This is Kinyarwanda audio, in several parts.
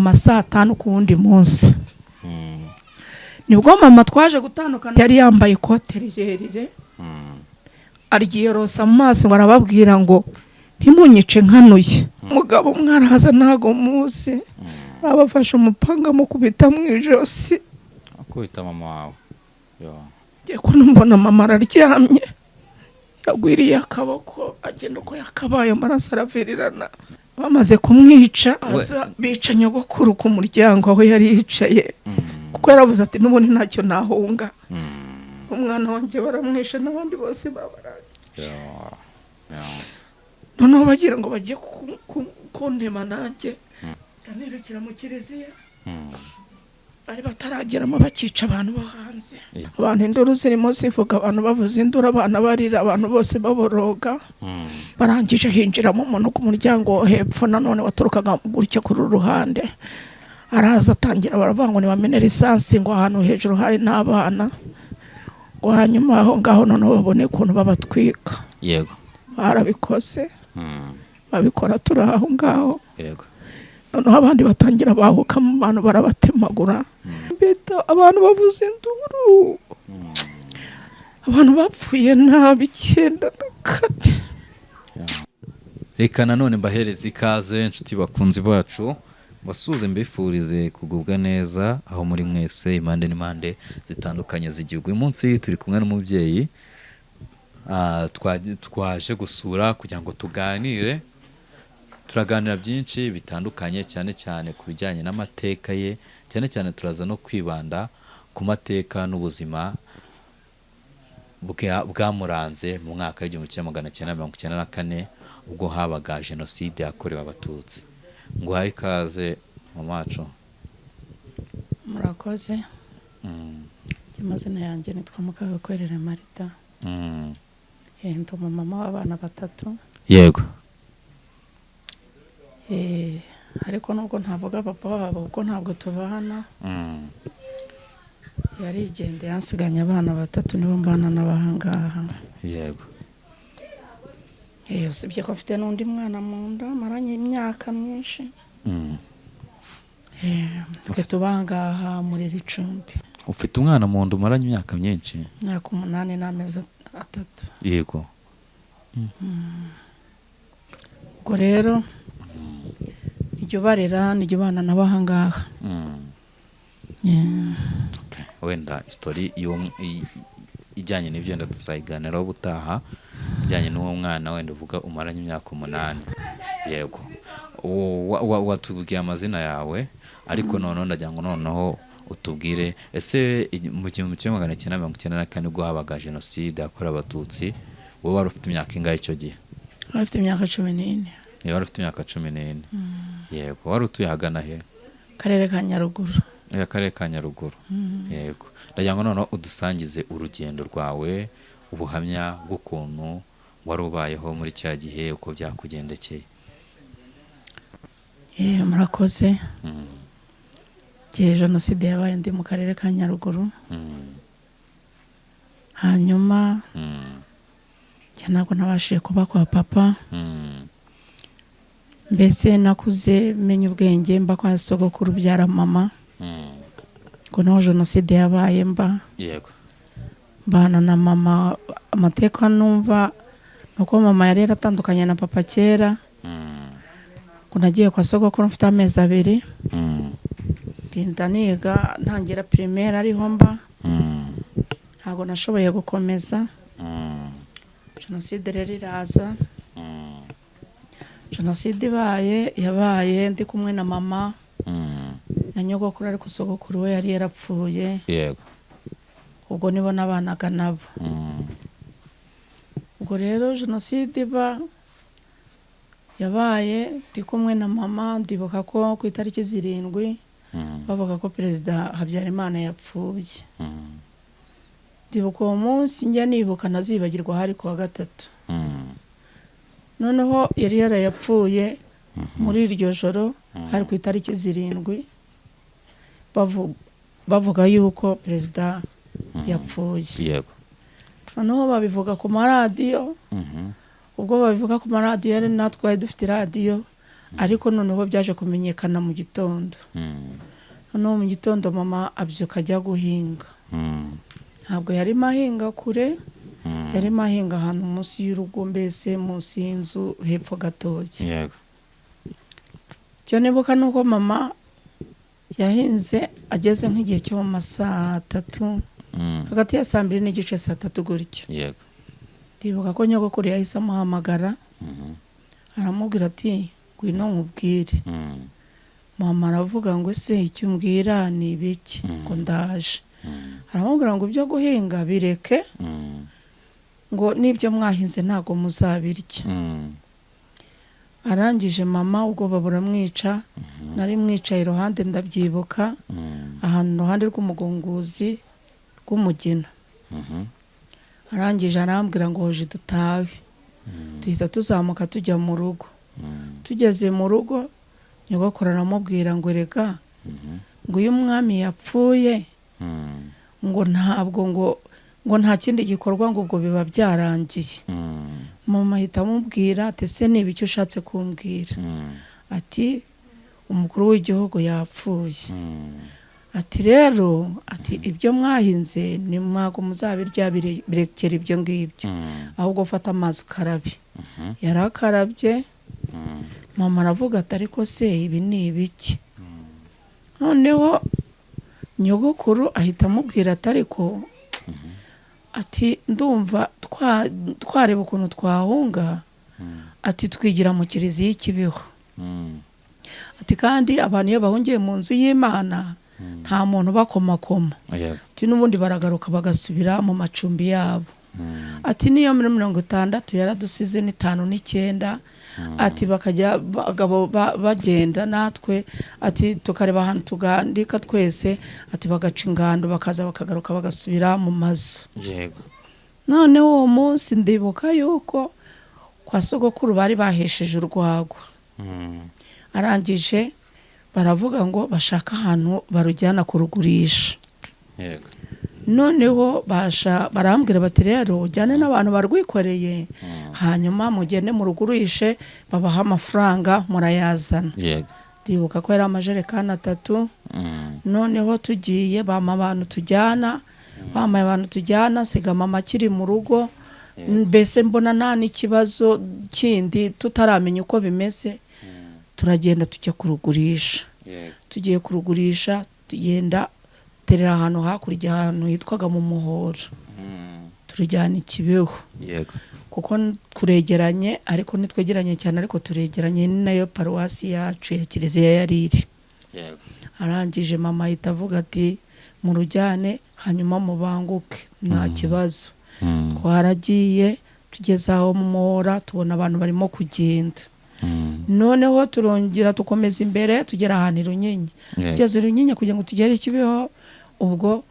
mama saa 5 ku wundi munsi. Nibwo mama twaje gutandukana, yari yambaye ikote rirerire, aryiyorosa mu maso, ngo arababwira ngo ntimunyice nkanuye. Umugabo mwarahaza ntago muzi, abafashe umupanga mukubita mu ijosi. Akubita mama wawe? Yo. Ngiye ko mbona mama araryamye, yagwiriye akaboko, agenda uko yakabaye, amaraso aravirirana. Bamaze kumwica, aza bica nyogokuru ku muryango aho yari yicaye, kuko yaravuze ati n'ubundi ntacyo nahunga, umwana wanjye baramwishe n'abandi bose babarangije. Yo. Yo. Noneho bagira ngo bajye kuntema, nanjye nirukira mu kiliziya. Bari batarageramo, bakica abantu bo hanze. Abantu induru zirimo zivuga, abantu bavuza induru, abana barira, abantu bose baboroga. Barangije hinjiramo umuntu ku muryango wo hepfo nanone waturukaga gutya kuri uru ruhande, araza atangira baravuga ngo nibamene lisansi, ngo ahantu hejuru hari n'abana, ngo hanyuma aho ngaho noneho babone ukuntu babatwika. Barabikoze, babikora turi aho ngaho. Noneho abandi batangira bahuka mu bantu, barabatemagura, bita abantu bavuza induru. Abantu bapfuye nabi 94. Reka nanone mbahereze ikaze, inshuti bakunzi bacu, basuze, mbifurize kugubwa neza aho muri mwese, impande n'impande zitandukanye z'igihugu. Uyu munsi turi kumwe n'umubyeyi twaje gusura kugira ngo tuganire. Turaganira byinshi bitandukanye, cyane cyane ku bijyanye n'amateka ye, cyane cyane turaza no kwibanda ku mateka n'ubuzima bwamuranze mu mwaka w'1994, ubwo habaga Jenoside yakorewe Abatutsi. Nguhaye ikaze, mama wacu. Murakoze. Amazina yanjye nitwa Mukagakwerere Marita. Ndi umumama w'abana batatu. Ariko nubwo ntavuga papa wabo, kuko ntabwo tubana, yarigendeye yansiganye abana batatu, nibo mbana n'abahangaha. Usibye ko mfite n'undi mwana mu nda maranye imyaka myinshi. Twe tubangaha muri iri cumbi. Ufite umwana mu nda umaranye imyaka myinshi? Imyaka 8 n'amezi 3. Ubwo rero nijya ubarera, nijya ubana nabo ahangaha. Okay. Wenda story ijyanye n'ibyo wenda tuzayiganiraho ubutaha, ijyanye n'uwo mwana wenda uvuga umaranye imyaka 8. Yego. Watubwiye amazina yawe, ariko noneho ndagira ngo noneho utubwire, ese mu 1994 ubwo habaga Jenoside yakorewe Abatutsi, wowe wari ufite imyaka ingahe icyo gihe? Bafite imyaka 14. Wari ufite imyaka 14. Yego. Wari utuye ahagana he? Karere ka Nyaruguru. Akarere ka Nyaruguru. Yego. Ndagira ngo noneho udusangize urugendo rwawe, ubuhamya bw'ukuntu wari ubayeho muri cya gihe, uko byakugendekeye. Murakoze. Igihe Jenoside yabaye ndi mu karere ka Nyaruguru. Hanyuma njye ntabwo nabashije kuba kwa papa. Mbese nakuze menya ubwenge mba kwa sogokuru ubyara mama, ngo niho Jenoside yabaye mba mbana na mama. Amateka numva ni uko mama yari yaratandukanye na papa kera. Ngo nagiye kwa sogokuru mfite amezi 2. Ndinda niga, ntangira primaire ariho mba. Ntabwo nashoboye gukomeza. Jenoside rero iraza. Jenoside ibaye, yabaye ndi kumwe na mama na nyogokuru, ariko sogokuru we yari yarapfuye. Ubwo nibo nabanaga nabo. Ubwo rero Jenoside iba, yabaye ndi kumwe na mama. Ndibuka ko ku itariki 7 bavuga ko Perezida Habyarimana yapfuye. Ndibuka uwo munsi, njya nibuka ntazibagirwa, hari ku wa gatatu. Noneho yari yarayapfuye muri iryo joro, hari ku itariki 7, bavuga yuko perezida yapfuye. Noneho babivuga ku maradiyo. Ubwo babivuga ku maradiyo, rero natwe twari dufite iradiyo. Ariko noneho byaje kumenyekana mu gitondo. Noneho mu gitondo mama abyuka ajya guhinga. Ntabwo yarimo ahinga kure, yarimo ahinga ahantu munsi y'urugo, mbese munsi y'inzu hepfo gatoya. Icyo nibuka ni uko mama yahinze ageze nk'igihe cyo mu ma saa tatu, hagati ya saa 2:30 saa tatu gutyo. Ndibuka ko nyogokuru yahise amuhamagara, aramubwira ati: "Ngwino nkubwire." Mama aravuga ngo: "Ese icyo umbwira ni ibiki?" Ngo: "Ndaje." Aramubwira ngo: "Ibyo guhinga bireke," ngo: "N'ibyo mwahinze ntabwo muzabirya." Arangije mama ubwoba buramwica. Nari mwicaye iruhande, ndabyibuka, ahantu iruhande rw'umugunguzi rw'umugina. Arangije arambwira ngo: "Hoje dutahe." Duhita tuzamuka tujya mu rugo. Tugeze mu rugo, nyogokuru aramubwira ngo: "Erega," ngo, "iyo umwami yapfuye," ngo, "ntabwo ngo nta kindi gikorwa, ngo ubwo biba byarangiye." Mama ahita amubwira ati: "Ese ni ibiki ushatse kumbwira?" Ati: "Umukuru w'igihugu yapfuye." Ati: "Rero," ati, "ibyo mwahinze ni ntabwo muzabirya, birekera ibyo ngibyo, ahubwo fata amazi ukarabe." Yarakarabye. Mama aravuga ati: "Ariko se ibi ni ibiki?" Noneho nyogokuru ahita amubwira ati: "Ariko," ati, "ndumva twareba ukuntu twahunga," ati, "twigira mu kiliziya i Kibeho." Ati: "Kandi abantu iyo bahungiye mu nzu y'Imana nta muntu ubakomakoma." Ati: "N'ubundi baragaruka bagasubira mu macumbi yabo." Ati: "Niyo muri 60 yaradusize n'itanu n'icyenda," ati, "bakajya abagabo bagenda, natwe," ati, "tukareba ahantu tugandika twese," ati, "bagaca ingando, bakaza bakagaruka bagasubira mu mazu." Noneho uwo munsi ndibuka yuko kwa sogokuru bari bahesheje urwagwa. Arangije baravuga ngo bashaka ahantu barujyana kurugurisha. Noneho basha barambwira bati: "Rero ujyane n'abantu barwikoreye, hanyuma mugende murugurishe, babaha amafaranga murayazana." Ndibuka ko yari amajerekani 3. Noneho tugiye, bampa abantu tujyana, bampaye abantu tujyana, nsiga mama akiri mu rugo. Mbese mbona nta n'ikibazo kindi, tutaramenya uko bimeze, turagenda tujya kurugurisha. Tugiye kurugurisha, tugenda terera ahantu hakurya, ahantu hitwaga mu Muhora. Turujyana i Kibeho, kuko turegeranye, ariko ntitwegeranye cyane, ariko turegeranye, ni nayo paruwasi yacu ya kiliziya yari iri. Arangije mama ahita avuga ati: "Murujyane hanyuma mubanguke, nta kibazo." Twaragiye, tugeze aho mu Muhora tubona abantu barimo kugenda. Noneho turongera dukomeza imbere, tugera ahantu i Runyinya. Tugeze i Runyinya kugira ngo tugere i Kibeho, ubwo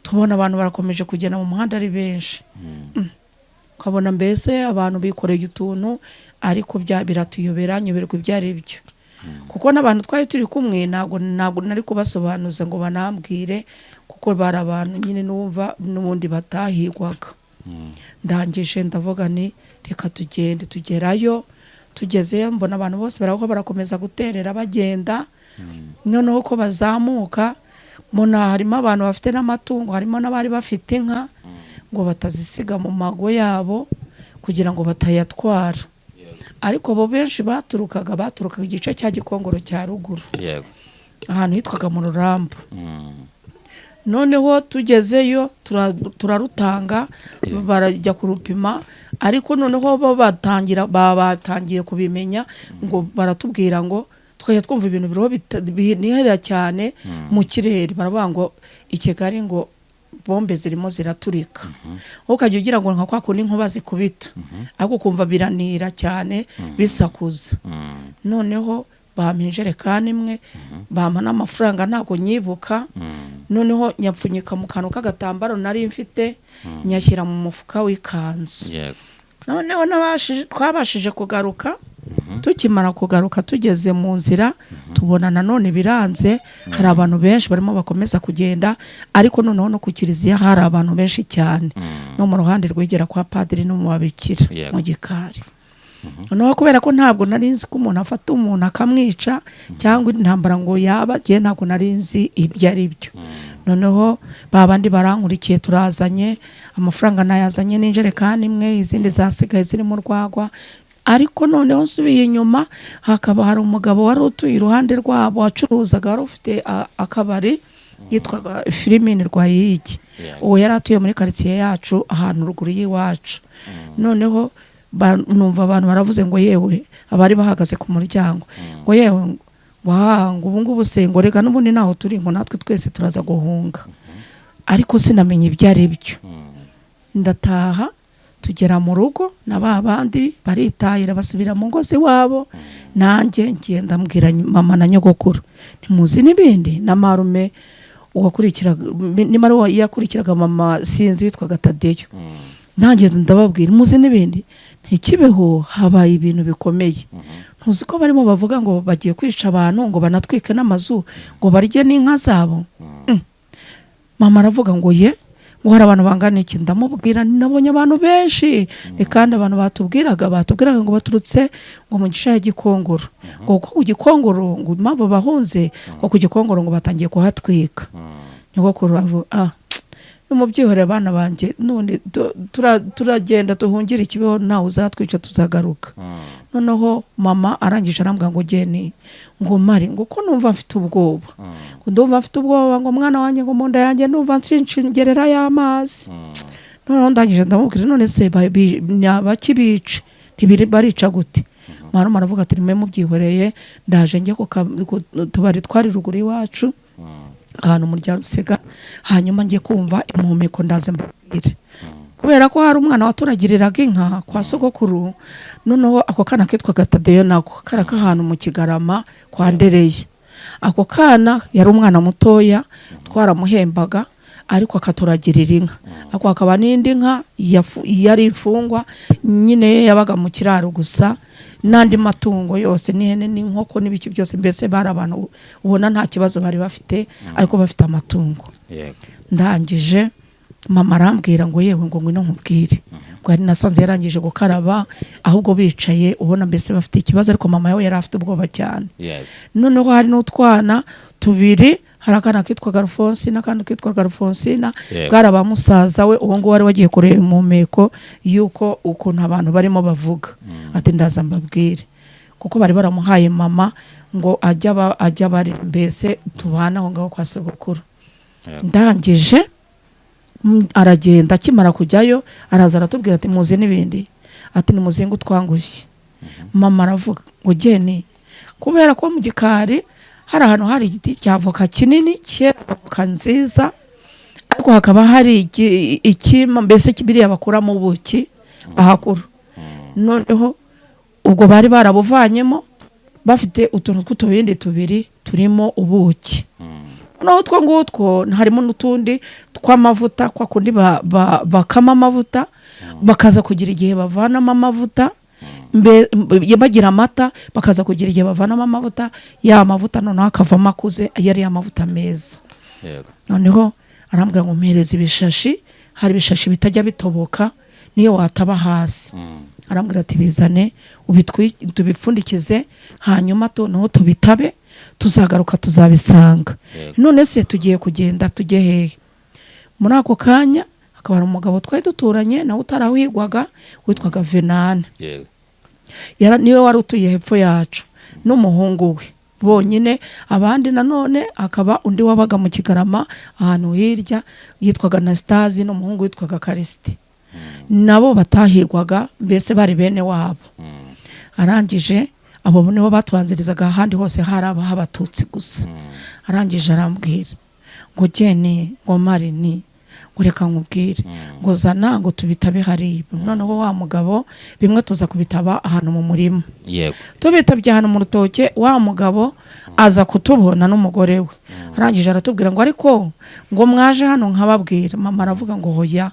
tubona abantu barakomeje kugenda mu muhanda ari benshi. Ukabona mbese abantu bikoreye utuntu, ariko bya biratuyobera, nyoberwa ibyo ari byo, kuko n'abantu twari turi kumwe ntabwo nari kubasobanuza ngo banambwire, kuko bari abantu nyine numva n'ubundi batahigwaga. Ndangije ndavuga ni reka tugende. Tugerayo, tugezeyo mbona abantu bose barako barakomeza guterera bagenda. Noneho ko bazamuka, mbona harimo abantu bafite n'amatungo, harimo n'abari bafite inka, ngo batazisiga mu mago yabo kugira ngo batayatwara. Ariko bo benshi baturukaga igice cya Gikongoro cya ruguru, ahantu hitwaga mu Rurambo. Noneho tugezeyo turarutanga, barajya kurupima, ariko noneho bo batangira batangiye kubimenya, ngo baratubwira ngo tukajya twumva ibintu biriho binihera cyane mu kirere. Baravuga ngo i Kigali ngo bombe zirimo ziraturika, wowe ukajya ugira ngo nka kwa kundi inkuba zikubita, ariko ukumva biranira cyane bisakuza. Noneho bampa injerekani imwe, bampa n'amafaranga ntabwo nyibuka. Noneho nyapfunyika mu kantu k'agatambaro nari mfite, nyashyira mu mufuka w'ikanzu. Noneho twabashije kugaruka. Tukimara kugaruka, tugeze mu nzira tubona nanone biranze, hari abantu benshi barimo bakomeza kugenda, ariko noneho no ku kiliziya hari abantu benshi cyane, no mu ruhande rwegera kwa padiri no mu babikira, mu gikari. Noneho kubera ko ntabwo nari nzi ko umuntu afata umuntu akamwica cyangwa intambara ngo yaba, njye ntabwo nari nzi ibyo ari byo. Noneho ba bandi barankurikiye, turazanye amafaranga, nayazanye n'injerekani imwe, izindi zasigaye zirimo urwagwa. Ariko noneho nsubiye inyuma, hakaba hari umugabo wari utuye iruhande rwabo wacuruzaga, wari ufite akabari, yitwaga Filimini Rwayigi. Uwo yari atuye muri karitsiye yacu, ahantu ruguru y'iwacu. Noneho numva abantu baravuze ngo yewe, abari bahagaze ku muryango ngo yewe, ngo aha, ngo ubu ngubu se, ngo reka n'ubundi ntaho turi, ngo natwe twese turaza guhunga. Ariko sinamenya ibyo ari byo. Ndataha, tugera mu rugo na ba bandi baritahira, basubira mu ngo z'iwabo. Nanjye ngenda mbwira mama na nyogokuru, ntimuzi n'ibindi, na marume uwakurikiraga, nimara uwo yakurikiraga mama sinzi, witwaga Tadeyo. Nanjye ndababwira, muzi n'ibindi, ntikibeho, habaye ibintu bikomeye. Ntuzi ko barimo bavuga ngo bagiye kwica abantu, ngo banatwike n'amazu, ngo barye n'inka zabo? Mama aravuga ngo ye, ngo hari abantu bangana iki? Ndamubwira, nabonye abantu benshi. Ni kandi abantu batubwiraga ngo baturutse ngo mu gice ya Gikongoro, ngo kuko ku Gikongoro, ngo impamvu bahunze, ngo ku Gikongoro ngo batangiye kuhatwika. Nyogokuru avuga, ah, nimubyihorere abana banjye, none turagenda duhungire Ikibeho, ntawe uzatwica, tuzagaruka. Noneho mama arangije arambwira ngo geni, ngo mari, ngo ko numva mfite ubwoba, ngo ndumva mfite ubwoba, ngo mwana wanjye, ngo mu nda yanjye ndumva nshingerera y'amazi. Noneho ndangije ndamubwira, none se ni abakibica, ntibiri barica gute? Marume aravuga ati nimwe mubyihoreye, ndaje njye ku tubari twari ruguru iwacu, ahantu mu rya Rusega, hanyuma njye kumva impumeko, ndaze mbabwire. Kubera ko hari umwana waturagiriraga inka kwa sogokuru, noneho ako kana kitwaga Tadeyo, nako kari ahantu mu Kigarama kwa Ndereye. Ako kana yari umwana mutoya, twaramuhembaga, ariko akaturagirira inka. Ako hakaba n'indi nka yari imfungwa nyine, yabaga mu kiraro gusa, n'andi matungo yose, n'ihene n'inkoko n'ibiki byose. Mbese bari abantu ubona nta kibazo bari bafite, ariko bafite amatungo. Ndangije mama arambwira ngo yewe, ngo ngwino nkubwire, ngo yari nasanze yarangije gukaraba, ahubwo bicaye ubona mbese bafite ikibazo, ariko mama we yari afite ubwoba cyane. Noneho hari n'utwana tubiri, hari akana kitwaga Alphonse n'akandi kitwaga Alphonsina. Bwari aba musaza we, uwo nguwo wari wagiye kureba impumeko y'uko ukuntu abantu barimo bavuga. Ati ndaza mbabwire, kuko bari baramuhaye mama ngo ajya bari mbese tubana aho ngaho kwa sogokuru. Ndangije aragenda, akimara kujyayo araza aratubwira ati muzi n'ibindi, ati nimuzinge utwangushye. Mama aravuga ngo geni, kubera ko mu gikari hari ahantu hari igiti cya avoka kinini cyera avoka nziza, ariko hakaba hari ikima mbese biriya bakuramo ubuki bahakura. Noneho ubwo bari barabuvanyemo, bafite utuntu tw'utubindi tubiri turimo ubuki. Noneho utwo ngutwo harimo n'utundi tw'amavuta, kwa kundi bakama amavuta, bakaza kugira igihe bavanamo amavuta, bagira amata, bakaza kugira igihe bavanamo amavuta, ya mavuta noneho akavamo akuze, yari amavuta meza. Noneho arambwira ngo mpereze ibishashi, hari ibishashi bitajya bitoboka niyo wataba hasi. Arambwira ati bizane tubipfundikize, hanyuma noneho tubitabe, tuzagaruka tuzabisanga. None se tugiye kugenda tujye hehe? Muri ako kanya hakaba hari umugabo twari duturanye nawe utarahigwaga witwaga Venane. Niwe wari utuye hepfo yacu n'umuhungu we bonyine. Abandi nanone akaba undi wabaga mu Kigarama ahantu hirya yitwaga Anastase n'umuhungu witwaga Karisiti, nabo batahigwaga, mbese bari bene wabo. Arangije abo nibo batubanzirizaga, ahandi hose hari abatutsi gusa. Arangije arambwira ngo geni, ngo marini, ngo reka nkubwire, ngo zana, ngo tubitabe hariya. Noneho wa mugabo bimwe tuza kubitaba ahantu mu murima. Tubitabye ahantu mu rutoke, wa mugabo aza kutubona n'umugore we. Arangije aratubwira ngo ariko ngo mwaje hano nkababwira. Mama aravuga ngo hoya,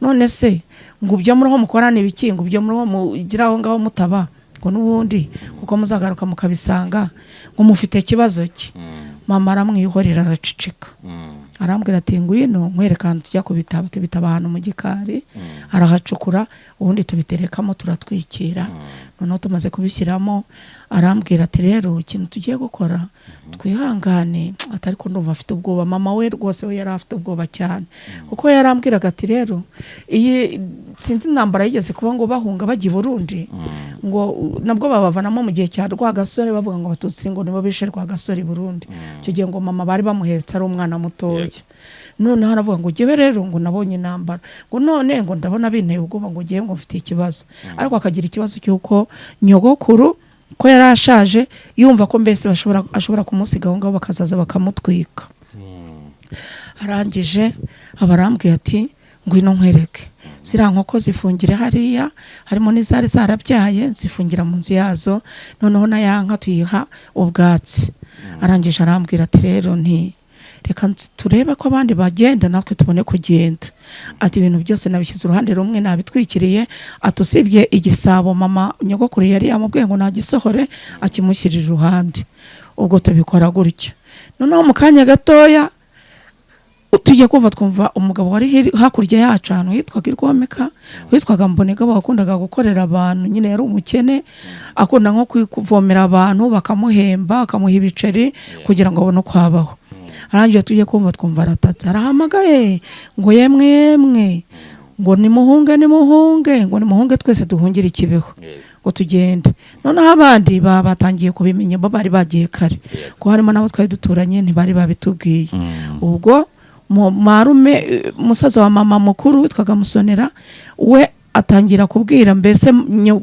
none se ngo ibyo muriho mukorana ibiki, ngo ibyo muriho mugira aho ngaho mutaba, ngo n'ubundi kuko muzagaruka mukabisanga, ngo mufite ikibazo ki? Mama aramwihorera, araceceka. Arambwira ati ngwino nkwereka ahantu tujya kubitaba. Tubitaba ahantu mu gikari, arahacukura, ubundi tubiterekamo, turatwikira. Noneho tumaze kubishyiramo arambwira ati rero ikintu tugiye gukora twihangane, atari ko ndumva afite ubwoba. Mama we rwose we yari afite ubwoba cyane, kuko yarambwiraga ati rero iyi sinzi intambara yigeze kuba ngo bahunga bajya i Burundi, ngo nabwo babavanamo mu gihe cya Rwagasore, bavuga ngo Abatutsi ngo nibo bishe Rwagasore i Burundi. Icyo gihe ngo mama bari bamuhetse ari umwana mutoya. Noneho aravuga ngo jyewe rero ngo nabonye intambara, ngo none ngo ndabona binteye ubwoba, ngo ngiye ngo mfite ikibazo. Ariko akagira ikibazo cy'uko nyogokuru ko yari ashaje, yumva ko mbese ashobora kumusiga aho ngaho bakazaza bakamutwika. Arangije aba arambwiye ati ngwino nkwereke ziriya nkoko zifungire hariya, harimo n'izari zarabyaye, zifungira mu nzu yazo, noneho na ya nka tuyiha ubwatsi. Arangije arambwira ati rero nti reka turebe ko abandi bagenda natwe tubone kugenda. Ati ibintu byose nabishyize uruhande rumwe nabitwikiriye, ati usibye igisabo mama nyogokuru yari yamubwiye ngo nagisohore akimushyirira iruhande. Ubwo tubikora gutyo. Noneho mu kanya gatoya tujye kumva twumva umugabo wari hakurya yacu ahantu hitwaga Irwomeka, witwaga Mbonigaba, wakundaga gukorera abantu nyine, yari umukene, akunda nko kuvomera abantu bakamuhemba, akamuha ibiceri kugira ngo abone uko abaho. Arangije tujye kumva twumva aratatse, arahamagaye ngo yemwe yemwe, ngo nimuhunge nimuhunge, ngo nimuhunge twese duhungire Ikibeho, ngo tugende. Noneho abandi batangiye kubimenya, bo bari bagiye kare, ko harimo nabo twari duturanye ntibari babitubwiye. Ubwo marume musaza wa mama mukuru witwaga Musonera we atangira kubwira mbese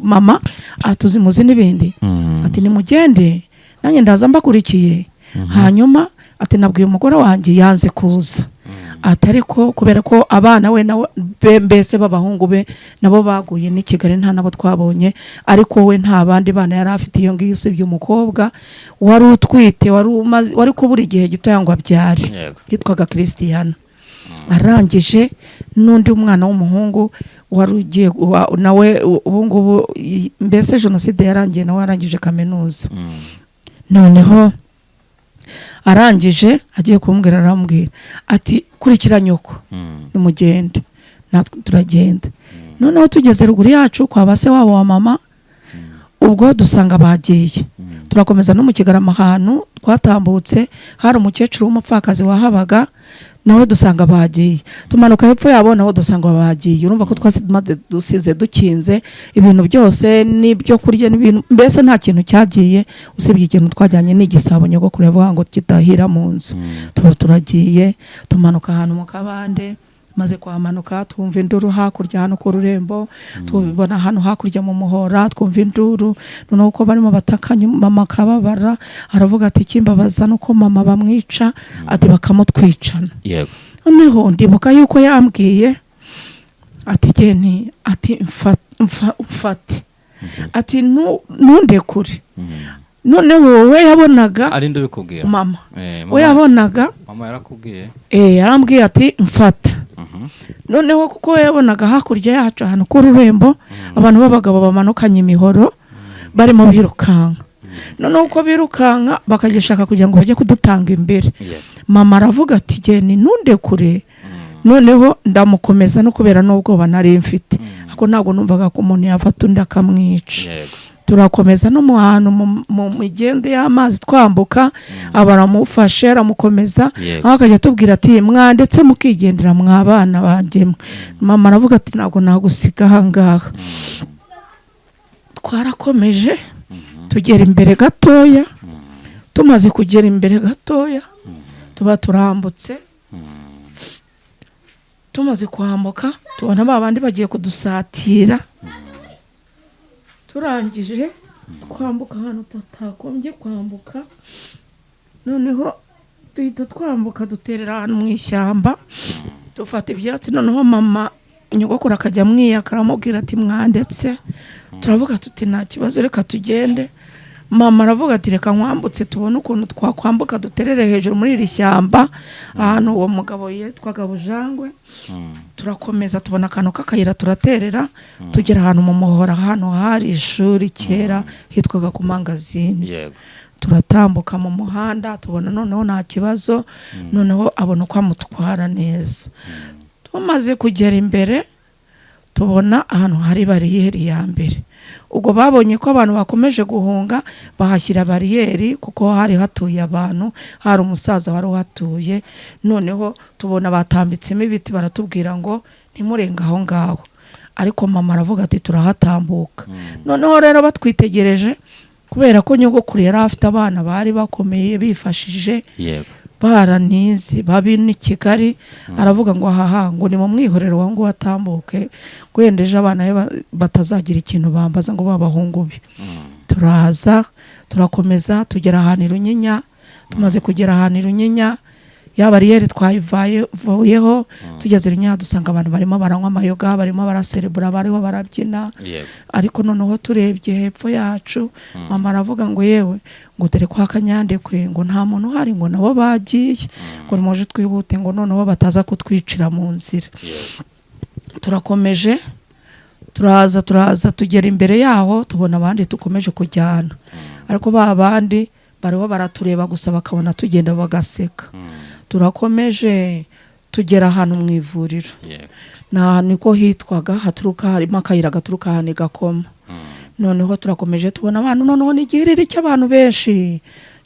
mama atuzi muzi n'ibindi, ati nimugende nanjye ndaza mbakurikiye. Hanyuma ati nabwiye umugore wanjye yanze kuza, ati ariko kubera ko abana we nawe mbese b'abahungu be nabo baguye ni Kigali nta nabo twabonye, ariko we nta bandi bana yari afite iyo ngiyo usibye umukobwa wari utwite wari kubura igihe gitoya ngo abyare, yitwaga Christiana. Arangije n'undi mwana w'umuhungu wari ugiye nawe ubu ngubu mbese jenoside yarangiye nawe yarangije kaminuza. Noneho arangije agiye kumbwira arambwira ati kurikira nyoko nimugende, natwe turagenda. Noneho tugeze ruguru yacu kwa base wabo wa mama, ubwo dusanga bagiye. Turakomeza no mu Kigarama ahantu twatambutse hari umukecuru w'umupfakazi wahabaga, nawe dusanga bagiye. Tumanuka hepfo yabo nabo dusanga bagiye. Urumva ko dusize dukinze ibintu byose n'ibyo kurya n'ibintu, mbese nta kintu cyagiye usibye ikintu twajyanye n'igisabo nyogokuru yavuga ngo kidahira mu nzu. Tuba turagiye tumanuka ahantu mu kabande, maze kwamanuka twumva induru hakurya hano ku rurembo, tubona hano hakurya mu muhora twumva induru. Noneho uko barimo batakanye mama akababara, aravuga ati ikimbabaza nuko mama bamwica, ati bakamutwicana. Yego. Noneho ndibuka yuko yambwiye ati geni, ati mfate, ati nundekure. Noneho we yabonaga ari ndabikubwira mama we yabonaga mama yarakubwiye, yarambwiye ati mfata. Noneho kuko yabonaga hakurya yacu ahantu ku rurembo abantu b'abagabo bamanukanye imihoro barimo birukanka. Noneho uko birukanka bakagishaka kugira ngo bajye kudutanga imbere. Mama aravuga ati geni nundekure. Noneho ndamukomeza no kubera n'ubwoba nari mfite, ariko ntabwo numvaga ko umuntu yafata undi akamwica. Turakomeza no mu hantu mu migende y'amazi twambuka, abaramufashe aramukomeza, aho akajya atubwira ati mwandetse mukigendera mwabana banjye. Mama aravuga ati ntabwo nagusiga aha ngaha. Twarakomeje tugera imbere gatoya, tumaze kugera imbere gatoya tuba turambutse. Tumaze kwambuka tubona ba bandi bagiye kudusatira. Turangije twambuka ahantu tutagombye kwambuka, noneho duhita twambuka duterera ahantu mu ishyamba dufata ibyatsi. Noneho mama nyogokuru akajya amwiyaka aramubwira ati mwandetse. Turavuga tuti nta kibazo reka tugende. Mama aravuga ati reka nkwambutse tubone ukuntu twakwambuka duterere hejuru muri iri shyamba ahantu uwo mugabo yitwaga Bujangwe. Turakomeza tubona akantu k'akayira turaterera tugera ahantu mu muhora, ahantu hari ishuri kera hitwaga ku mangazini. Turatambuka mu muhanda tubona noneho nta kibazo, noneho abona uko amutwara neza. Tumaze kugera imbere tubona ahantu hari bariyeri ya mbere. Ubwo babonye ko abantu bakomeje guhunga, bahashyira bariyeri kuko hari hatuye abantu, hari umusaza wari uhatuye. Noneho tubona batambitsemo ibiti, baratubwira ngo ntimurenge aho ngaho, ariko mama aravuga ati turahatambuka. Noneho rero batwitegereje, kubera ko nyogokuru yari afite abana bari bakomeye bifashije, baranize babi ni Kigali, aravuga ngo haha, ngo ni mu mwihorero wa ngo watambuke, ngo wenda ejo abana be batazagira ikintu bambaza ngo babahungu be. Turaza turakomeza tugera ahantu i Runyinya. Tumaze kugera ahantu i Runyinya, ya bariyeri twayivuyeho, tugeze i Runyinya dusanga abantu barimo baranywa amayoga, barimo baraserebura, bariho barabyina. Ariko noneho turebye hepfo yacu, mama aravuga ngo yewe, ngo dore kwa Kanyandekwe, ngo nta muntu uhari, ngo nabo bagiye, ngo nimuje twihute, ngo noneho bataza kutwicira mu nzira. Turakomeje turaza tugera imbere yaho, tubona abandi dukomeje kujyana, ariko ba bandi bariho baratureba gusa, bakabona tugenda bagaseka. Turakomeje tugera ahantu mu ivuriro, ni ahantu niko hitwaga, haturuka harimo akayira gaturuka ahantu i Gakoma. Noneho turakomeje tubona abantu, noneho n'igihiriri cy'abantu benshi.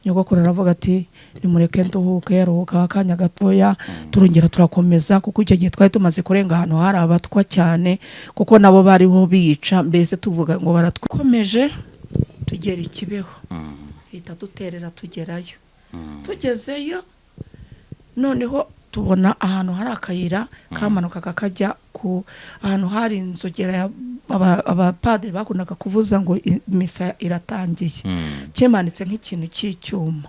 Nyogokuru aravuga ati nimureke nduhuke, yaruhuka akanya gatoya, turongera turakomeza, kuko icyo gihe twari tumaze kurenga ahantu hari abatwa cyane, kuko nabo bariho bica, mbese tuvuga ngo baratwikomeje. Tugera i Kibeho, hita duterera tugerayo. Tugezeyo noneho tubona ahantu hari akayira kamanukaga kajya ku ahantu hari inzogera abapadiri bakundaga kuvuza ngo misa iratangiye, kimanitse nk'ikintu cy'icyuma.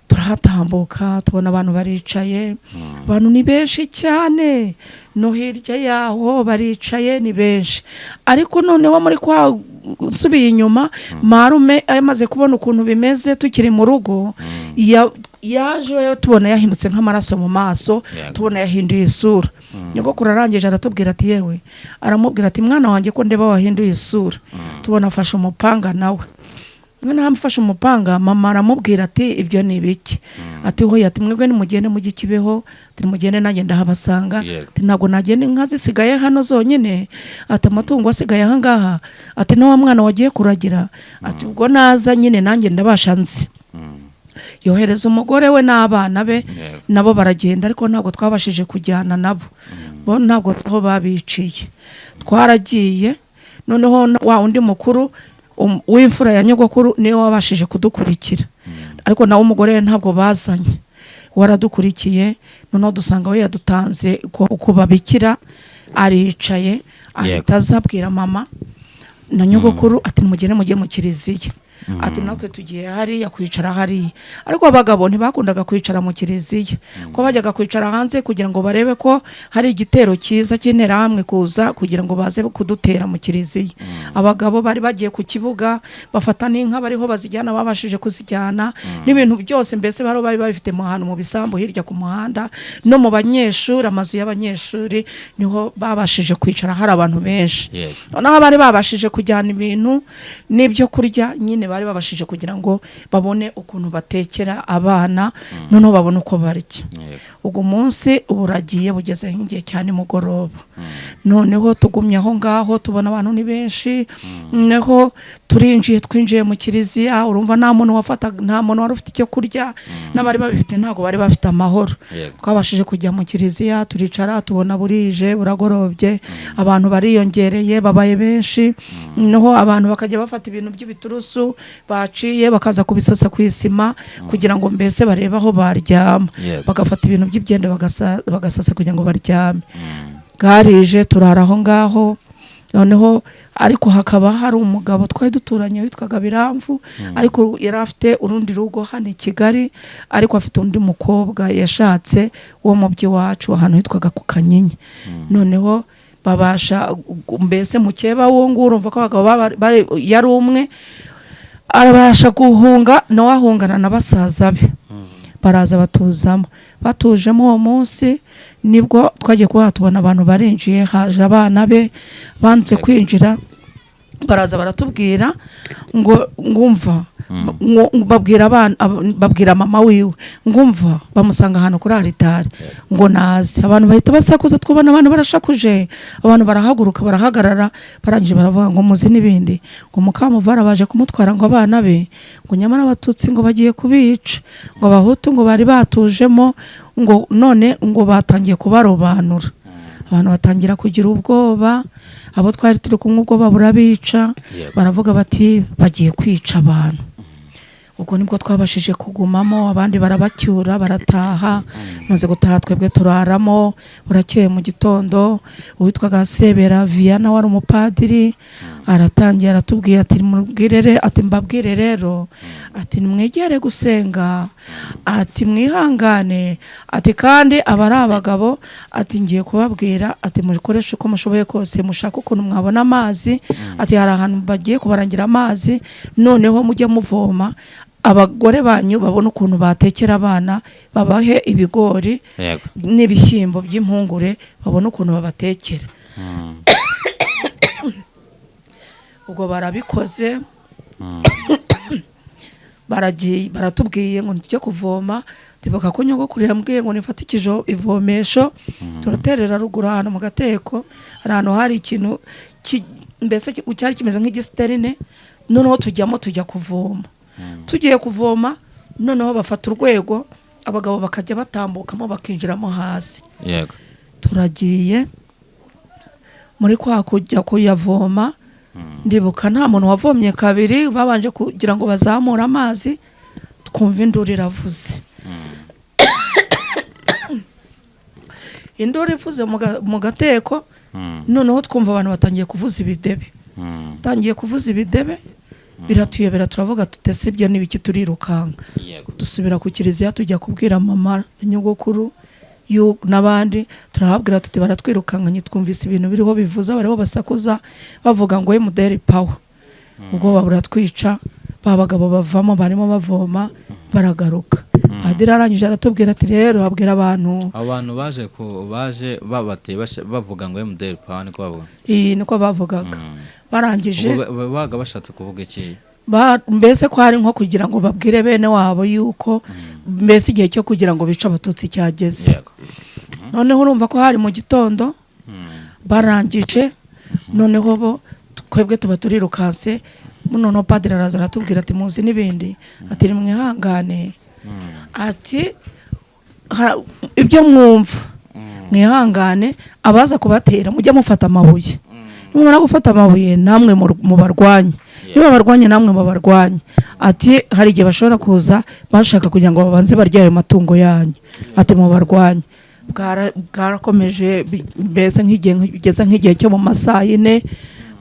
Turahatambuka tubona abantu baricaye, abantu ni benshi cyane, no hirya yaho baricaye ni benshi. Ariko noneho muri kwa nsubiye inyuma, marume amaze kubona ukuntu bimeze tukiri mu rugo, yaje tubona yahindutse nk'amaraso mu maso, tubona yahinduye isura. Nyogokuru arangije aratubwira ati yewe, aramubwira ati mwana wanjye ko ndeba wahinduye isura. Tubona afashe umupanga nawe. Noneho amufashe umupanga, mama aramubwira ati ibyo ni ibiki? Ati hoya, ati mwebwe nimugende mujye Kibeho, ati nimugende nanjye ndahabasanga, ati ntabwo nagenda inka zisigaye hano zonyine, ati amatungo asigaye aha ngaha, ati na wa mwana wagiye kuragira, ati ubwo naza nyine nanjye ndabasha nzi. Yohereza umugore we n'abana be, nabo baragenda, ariko ntabwo twabashije kujyana nabo, bo ntabwo aho babiciye. Twaragiye noneho wa undi mukuru w'imfura ya nyogokuru niwe wabashije kudukurikira, ariko nawe umugore we ntabwo bazanye, waradukurikiye. Noneho dusanga we yadutanze uko babikira, aricaye, ahita aza abwira mama na nyogokuru ati nimugende mujye mu kiliziya, ati natwe tugiye hariya kwicara hariya. Ariko abagabo ntibakundaga kwicara mu kiliziya, ko bajyaga kwicara hanze kugira ngo barebe ko hari igitero cyiza cy'interahamwe kuza kugira ngo baze kudutera mu kiliziya. Abagabo bari bagiye ku kibuga, bafata n'inka bariho bazijyana, babashije kuzijyana n'ibintu byose, mbese bari babifite mu hantu mu bisambu hirya ku muhanda no mu banyeshuri, amazu y'abanyeshuri niho babashije kwicara hari abantu benshi. Noneho abari babashije kujyana ibintu n'ibyo kurya nyine bari babashije kugira ngo babone ukuntu batekera abana, noneho babone uko barya. Ubwo munsi uburagiye bugeze nk'igihe cya nimugoroba, noneho tugumye aho ngaho tubona abantu ni benshi. Noneho turinjiye, twinjiye mu kiliziya, urumva nta muntu wafata, nta muntu wari ufite icyo kurya, n'abari babifite ntabwo bari bafite amahoro. Twabashije kujya mu kiliziya turicara, tubona burije buragorobye, abantu bariyongereye babaye benshi. Noneho abantu bakajya bafata ibintu by'ibiturusu baciye bakaza kubisasa ku isima kugira ngo mbese barebe aho baryama, bagafata ibintu by'ibyenda bagasasa kugira ngo baryame. Bwarije turara aho ngaho. Noneho ariko hakaba hari umugabo twari duturanye witwaga Biramvu, ariko yari afite urundi rugo hano i Kigali, ariko afite undi mukobwa yashatse wo mu by'iwacu ahantu hitwaga ku Kanyinya. Noneho babasha mbese mukeba wo nguwo, urumva ko abagabo yari umwe, arabasha guhunga, nawe ahungana na basaza be, baraza batuzamo. Batujemo uwo munsi nibwo twagiye kuba tubona abantu barinjiye, haje abana be banze kwinjira, Baraza baratubwira ngo ngumva, babwira abana, babwira mama wiwe, ngumva bamusanga ahantu kuri aritari ngo naze. Abantu bahita basakuza, twubona abantu barashakuje, abantu barahaguruka, barahagarara. Barangije baravuga ngo muzi n'ibindi, ngo Mukamuvara baje kumutwara, ngo abana be, ngo nyamara Abatutsi ngo bagiye kubica, ngo Abahutu ngo bari batujemo, ngo none ngo batangiye kubarobanura. Abantu batangira kugira ubwoba, abo twari turi kumwe ubwoba burabica. Baravuga bati bagiye kwica abantu. Ubwo nibwo twabashije kugumamo, abandi barabacyura barataha. Maze gutaha twebwe turaramo. Burakeye mu gitondo, uwitwaga Sebera Viana wari umupadiri aratangiye aratubwiye ati mubwire, ati mbabwire rero, ati nimwegere gusenga, ati mwihangane, ati kandi aba ari abagabo, ati ngiye kubabwira, ati mukoreshe uko mushoboye kose mushake ukuntu mwabona amazi, ati hari ahantu bagiye kubarangira amazi, noneho mujye muvoma, abagore banyu babone ukuntu batekera abana, babahe ibigori n'ibishyimbo by'impungure, babone ukuntu babatekera. Ubwo barabikoze, baragiye baratubwiye ngo tujye kuvoma. Ndibuka ko nyogokuru yambwiye ngo nifate ivomesho, turaterera ruguru ahantu mu gateko, hari ahantu hari ikintu mbese cyari kimeze nk'igisiterine. Noneho tujyamo, tujya kuvoma. Tugiye kuvoma, noneho bafata urwego, abagabo bakajya batambukamo bakinjiramo hasi. Turagiye muri kwa kujya kuyavoma, ndibuka nta muntu wavomye kabiri, babanje kugira ngo bazamure amazi, twumva induru iravuze. Induru ivuze mu gateko, noneho twumva abantu batangiye kuvuza ibidebe, batangiye kuvuza ibidebe, biratuyobera, turavuga tutese ibyo n'ibiki, turirukanka dusubira ku kiliziya, tujya kubwira mama na nyogokuru n'abandi, turahabwira tuti baratwirukankanye, twumvise ibintu biriho bivuza, bariho basakuza bavuga ngo MDR power. Ubwoba buratwica, ba bagabo bavamo barimo bavoma baragaruka. Padiri arangije aratubwira ati rero abwira abantu, Abantu baje baje babateye bavuga ngo MDR power, niko bavuga? Iyi niko bavugaga. Barangije baga bashatse kuvuga iki? Mbese ko hari nko kugira ngo babwire bene wabo yuko mbese igihe cyo kugira ngo bice Abatutsi cyageze. Noneho urumva ko hari mu gitondo, barangije noneho bo twebwe tuba turirukanse. Noneho padiri araza aratubwira ati muzi n'ibindi, ati nimwihangane, ati ibyo mwumva mwihangane, abaza kubatera mujye mufata amabuye, nimumara gufata amabuye namwe mubarwanye, niba barwanye namwe mubarwanye, ati hari igihe bashobora kuza bashaka kugira ngo babanze barye ayo matungo yanyu, ati mubarwanye. Bwarakomeje mbese nk'igihe bigeze nk'igihe cyo mu masaha 4,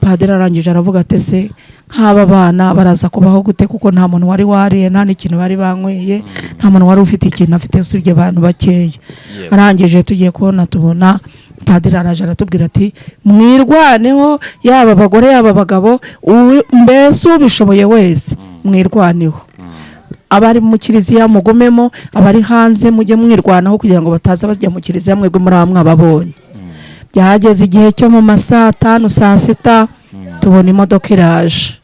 padiri arangije aravuga ati ese nk'aba bana baraza kubaho gute, kuko nta muntu wari wariye, nta n'ikintu bari banyweye, nta muntu wari ufite ikintu afite usibye abantu bakeya. Arangije tugiye kubona tubona padiri araje aratubwira ati mwirwaneho, yaba abagore yaba abagabo, mbese ubishoboye wese mwirwaneho, abari mu kiliziya mugumemo, abari hanze mujye mwirwanaho kugira ngo bataza bajya mu kiliziya mwebwe muri aba mwababonye. Byageze igihe cyo mu ma saa 5 saa 6, tubona imodoka iraje.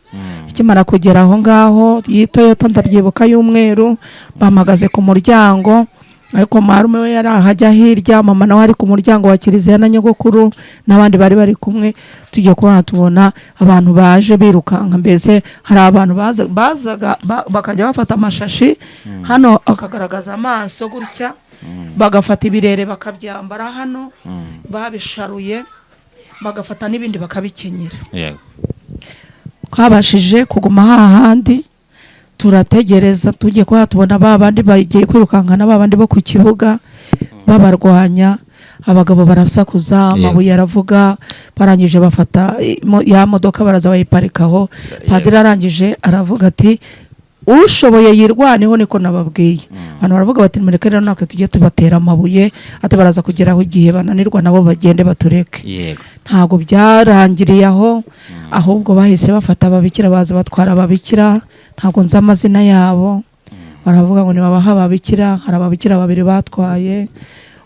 Ikimara kugera aho ngaho y'Toyota, ndabyibuka y'umweru, bampagaze ku muryango, ariko marume we yari ahajya hirya, mama nawe ari ku muryango wa kiliziya na nyogokuru n'abandi bari bari kumwe. Tujya kuba tubona abantu baje birukanka, mbese hari abantu bazaga bakajya bafata amashashi hano akagaragaza amaso gutya, bagafata ibirere bakabyambara hano babisharuye, bagafata n'ibindi bakabikenyera. Twabashije kuguma hahandi turategereza, tugiye kuba tubona ba bandi bagiye kwirukankana, ba bandi bo ku kibuga babarwanya, abagabo barasakuza, amabuye aravuga. Barangije bafata ya modoka baraza bayiparikaho. Padiri arangije aravuga ati ushoboye yirwaneho, niko nababwiye. Abantu baravuga bati mureke rero natwe tujye tubatera amabuye, ati baraza kugeraho igihe bananirwa nabo bagende batureke. Ntabwo byarangiriye aho, ahubwo bahise bafata ababikira, baza batwara ababikira, ntabwo nzi amazina yabo, baravuga ngo nibabaha ababikira. Hari ababikira babiri batwaye.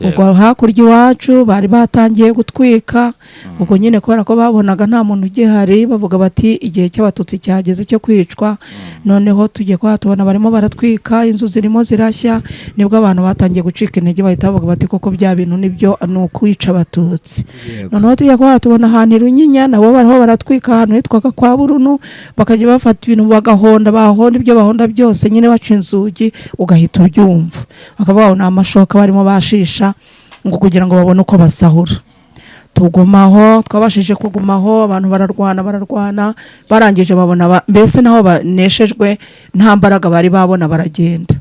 Ubwo hakurya iwacu bari batangiye gutwika. Ubwo nyine kubera ko babonaga nta muntu ugihari, bavuga bati igihe cy'Abatutsi cyageze cyo kwicwa. Noneho tugiye kuba tubona barimo baratwika, inzu zirimo zirashya, nibwo abantu batangiye gucika intege, bahita bavuga bati koko bya bintu nibyo, ni ukwica Abatutsi. Noneho tujya kuba tubona ahantu i Runyinya nabo bariho baratwika, ahantu hitwaga kwa Burunu, bakajya bafata ibintu bagahonda, bahonda ibyo bahonda byose nyine, baca inzugi ugahita ubyumva, bakavuga ngo ni amashoka barimo bashisha ngo kugira ngo babone uko basahura. Tugumaho, twabashije kugumaho, abantu bararwana, bararwana, barangije babona mbese naho baneshejwe, nta mbaraga bari babona, baragenda.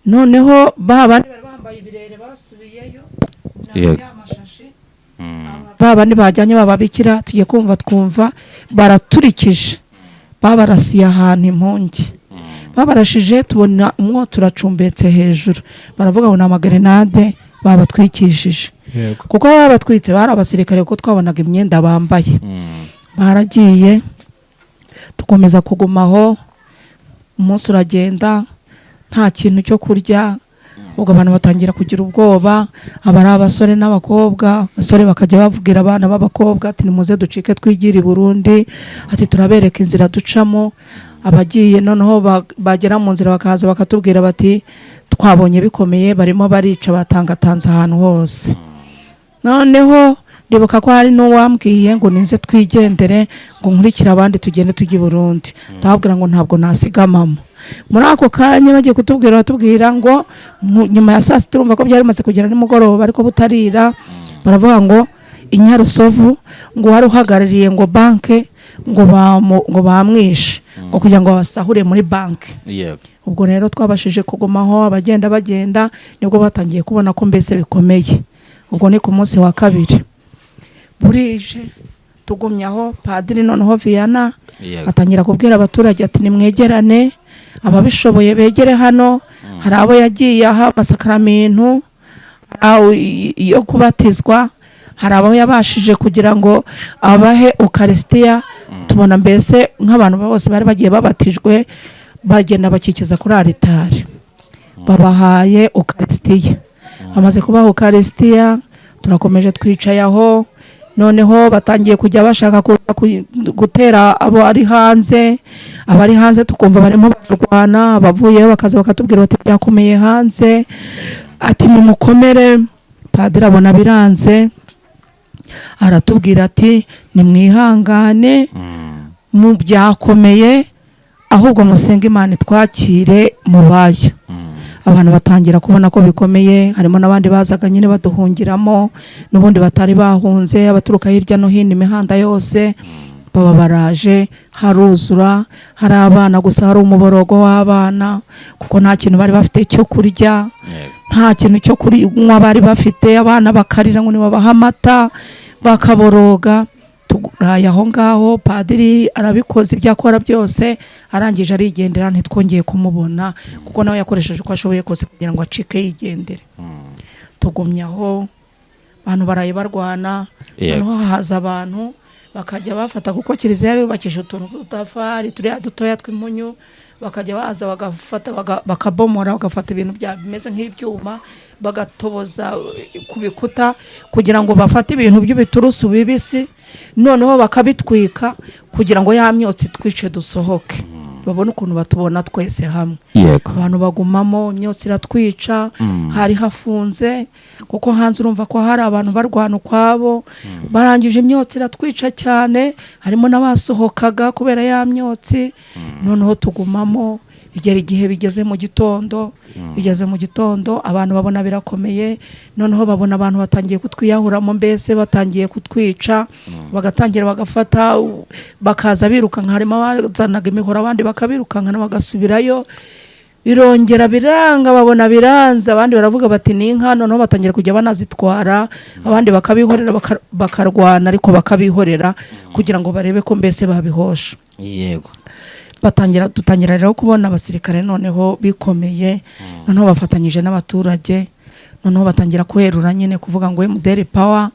Noneho ba bandi bari bambaye ibirere basubiyeyo na ya mashashi, ba bandi bajyanye bababikira. Tugiye kumva twumva baraturikije, babarasiye ahantu impungi, babarashije, tubona umwotsi uracumbetse hejuru, baravuga ngo ni amagerenade babatwikishije. Kuko babatwitse bari abasirikare, kuko twabonaga imyenda bambaye. Baragiye, dukomeza kugumaho, umunsi uragenda nta kintu cyo kurya. Ubwo abantu batangira kugira ubwoba, aba ari abasore n'abakobwa. Abasore bakajya babwira abana b'abakobwa ati nimuze ducike twigire i Burundi, ati turabereka inzira ducamo. Abagiye noneho bagera mu nzira bakaza bakatubwira bati twabonye bikomeye, barimo barica, batangatanze ahantu hose. Noneho ndibuka ko hari n'uwambwiye ngo ninze twigendere, ngo nkurikire abandi tugende tujye i Burundi. Ndababwira ngo ntabwo nasiga mama. Muri ako kanya bagiye kutubwira, batubwira ngo nyuma ya saa sita, urumva ko byari bimaze kugera nimugoroba ariko butarira, baravuga ngo i Nyarusovu ngo wari uhagarariye ngo banke ngo bamwishe, ngo kugira ngo babasahure muri banke. Ubwo rero twabashije kugumaho, abagenda bagenda, nibwo batangiye kubona ko mbese bikomeye. Ubwo ni ku munsi wa kabiri burije tugumye aho. Padiri noneho Viana atangira kubwira abaturage ati nimwegerane, ababishoboye begere hano. Hari abo yagiye aha amasakaramentu, hari abo yo kubatizwa, hari abo yabashije kugira ngo abahe ukarisitiya. Tubona mbese nk'abantu bose bari bagiye babatijwe bagenda bakikiza kuri aritari, babahaye ukarisitiya. Bamaze kubaha ukarisitiya, turakomeje twicaye aho. Noneho batangiye kujya bashaka kuza gutera abo ari hanze. Abari hanze tukumva barimo barwana, abavuyeyo bakaza bakatubwira bati byakomeye hanze, ati nimukomere. Padiri abona biranze, aratubwira ati nimwihangane, mu byakomeye, ahubwo musenge Imana itwakire mu bayo. Abantu batangira kubona ko bikomeye, harimo n'abandi bazaga nyine baduhungiramo n'ubundi batari bahunze, abaturuka hirya no hino, imihanda yose baba baraje, haruzura, hari abana gusa, hari umuborogo w'abana, kuko nta kintu bari bafite cyo kurya, nta kintu cyo kunywa bari bafite. Abana bakarira ngo nibabahe amata, bakaboroga. Turaye aho ngaho, padiri arabikoze ibyo akora byose, arangije arigendera, ntitwongeye kumubona, kuko nawe yakoresheje uko ashoboye kose kugira ngo acike yigendere. Tugumye aho, abantu baraye barwana. Noneho haza abantu bakajya bafata, kuko kiliziya yari yubakishije utuntu tw'udutafari turiya dutoya tw'impunyu, bakajya baza bagafata bakabomora, bagafata ibintu bimeze nk'ibyuma, bagatoboza ku bikuta kugira ngo bafate ibintu by'ibiturusu bibisi, noneho bakabitwika kugira ngo ya myotsi twice dusohoke, babone ukuntu batubona twese hamwe. Abantu bagumamo, imyotsi iratwica. Hari hafunze, kuko hanze urumva ko hari abantu barwana ukwabo. Barangije imyotsi iratwica cyane, harimo n'abasohokaga kubera ya myotsi. Noneho tugumamo, bigera igihe bigeze mu gitondo, bigeze mu gitondo abantu babona birakomeye. Noneho babona abantu batangiye kutwiyahuramo, mbese batangiye kutwica, bagatangira bagafata, bakaza birukanka, harimo abazanaga imihoro, abandi bakabirukankana bagasubirayo. Birongera biranga, babona biranze, abandi baravuga bati ni inka. Noneho batangira kujya banazitwara, abandi bakabihorera, bakarwana ariko bakabihorera kugira ngo barebe ko mbese babihosha. Batangira, dutangira rero kubona abasirikare noneho bikomeye, noneho bafatanyije n'abaturage, noneho batangira kwerura nyine kuvuga ngo MDR power.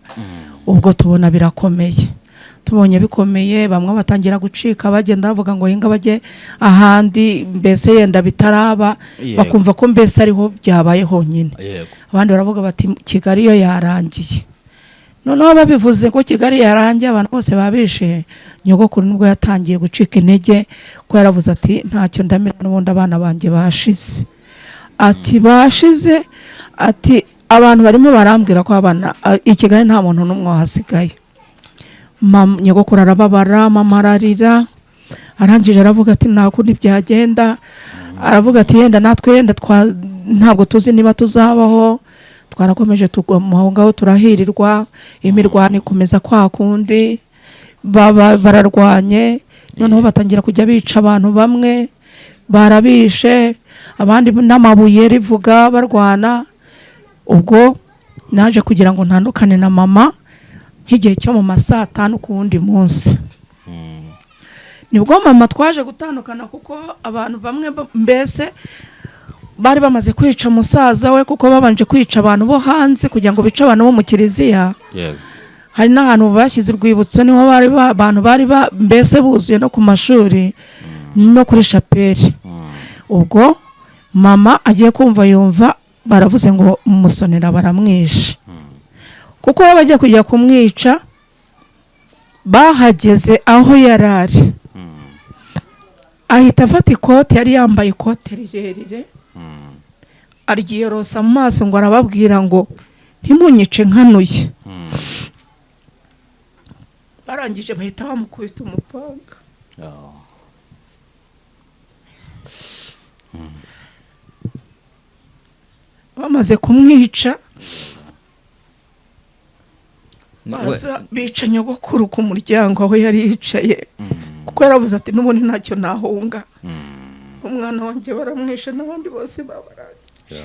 Ubwo tubona birakomeye, tubonye bikomeye, bamwe batangira gucika, bagenda bavuga ngo hinga bajye ahandi, mbese yenda bitaraba, bakumva ko mbese ariho byabaye honyine. Abandi baravuga bati Kigali yo yarangiye. Noneho babivuze ko Kigali yarangiye, abantu bose babishe. Nyogokuru nubwo yatangiye gucika intege, ko yaravuze ati ntacyo ndamira, n'ubundi abana banjye bashize. Ati bashize, ati abantu barimo barambwira ko abana i Kigali nta muntu n'umwe wahasigaye. Nyogokuru arababara, mama ararira, arangije aravuga ati nta kundi byagenda. Aravuga ati yenda natwe yenda ntabwo tuzi niba tuzabaho. Twarakomeje tugwa mu ngaho, turahirirwa, imirwano ikomeza kwa kundi, bararwanye. Noneho batangira kujya bica abantu, bamwe barabishe, abandi n'amabuye rivuga barwana. Ubwo naje kugira ngo ntandukane na mama nk'igihe cyo mu ma 5:00 ku wundi munsi, nibwo mama twaje gutandukana, kuko abantu bamwe mbese bari bamaze kwica musaza we, kuko babanje kwica abantu bo hanze kugira ngo bice abantu bo mu kiliziya. Hari n'ahantu bashyize urwibutso, niho bari abantu bari mbese buzuye no ku mashuri no kuri shapeli. Ubwo mama agiye kumva yumva baravuze ngo Musonera baramwishe, kuko we bagiye kujya kumwica bahageze aho yari ari, ahita afata ikote, yari yambaye ikote rirerire, aryiyorosa mu maso, ngo arababwira ngo ntimunyice nkanuye. Barangije bahita bamukubita umupanga. Bamaze kumwica, baza bica nyogokuru ku muryango aho yari yicaye, kuko yaravuze ati n'ubundi ntacyo nahunga, umwana wanjye baramwishe n'abandi bose babarangije.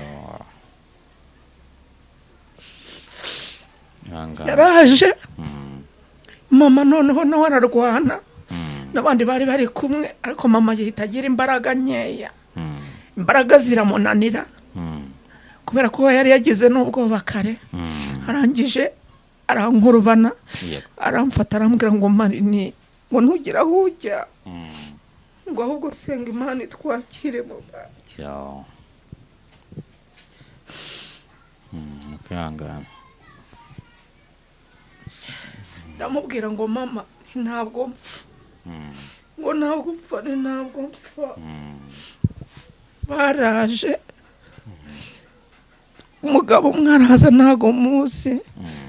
Yaraje mama noneho nawe ararwana n'abandi bari bari kumwe, ariko mama yahita agira imbaraga nkeya, imbaraga ziramunanira kubera ko yari yagize n'ubwoba kare. Arangije arankurubana, aramfata, arambwira ngo Marini, ngo ntugire aho ujya, ngo ahubwo senga Imana itwakire mu banki. Kwihangana. Ndamubwira ngo mama ntabwo mpfa, ngo ntabwo mpfa, ntabwo mpfa. Baraje, umugabo umwe araza, ntago muzi,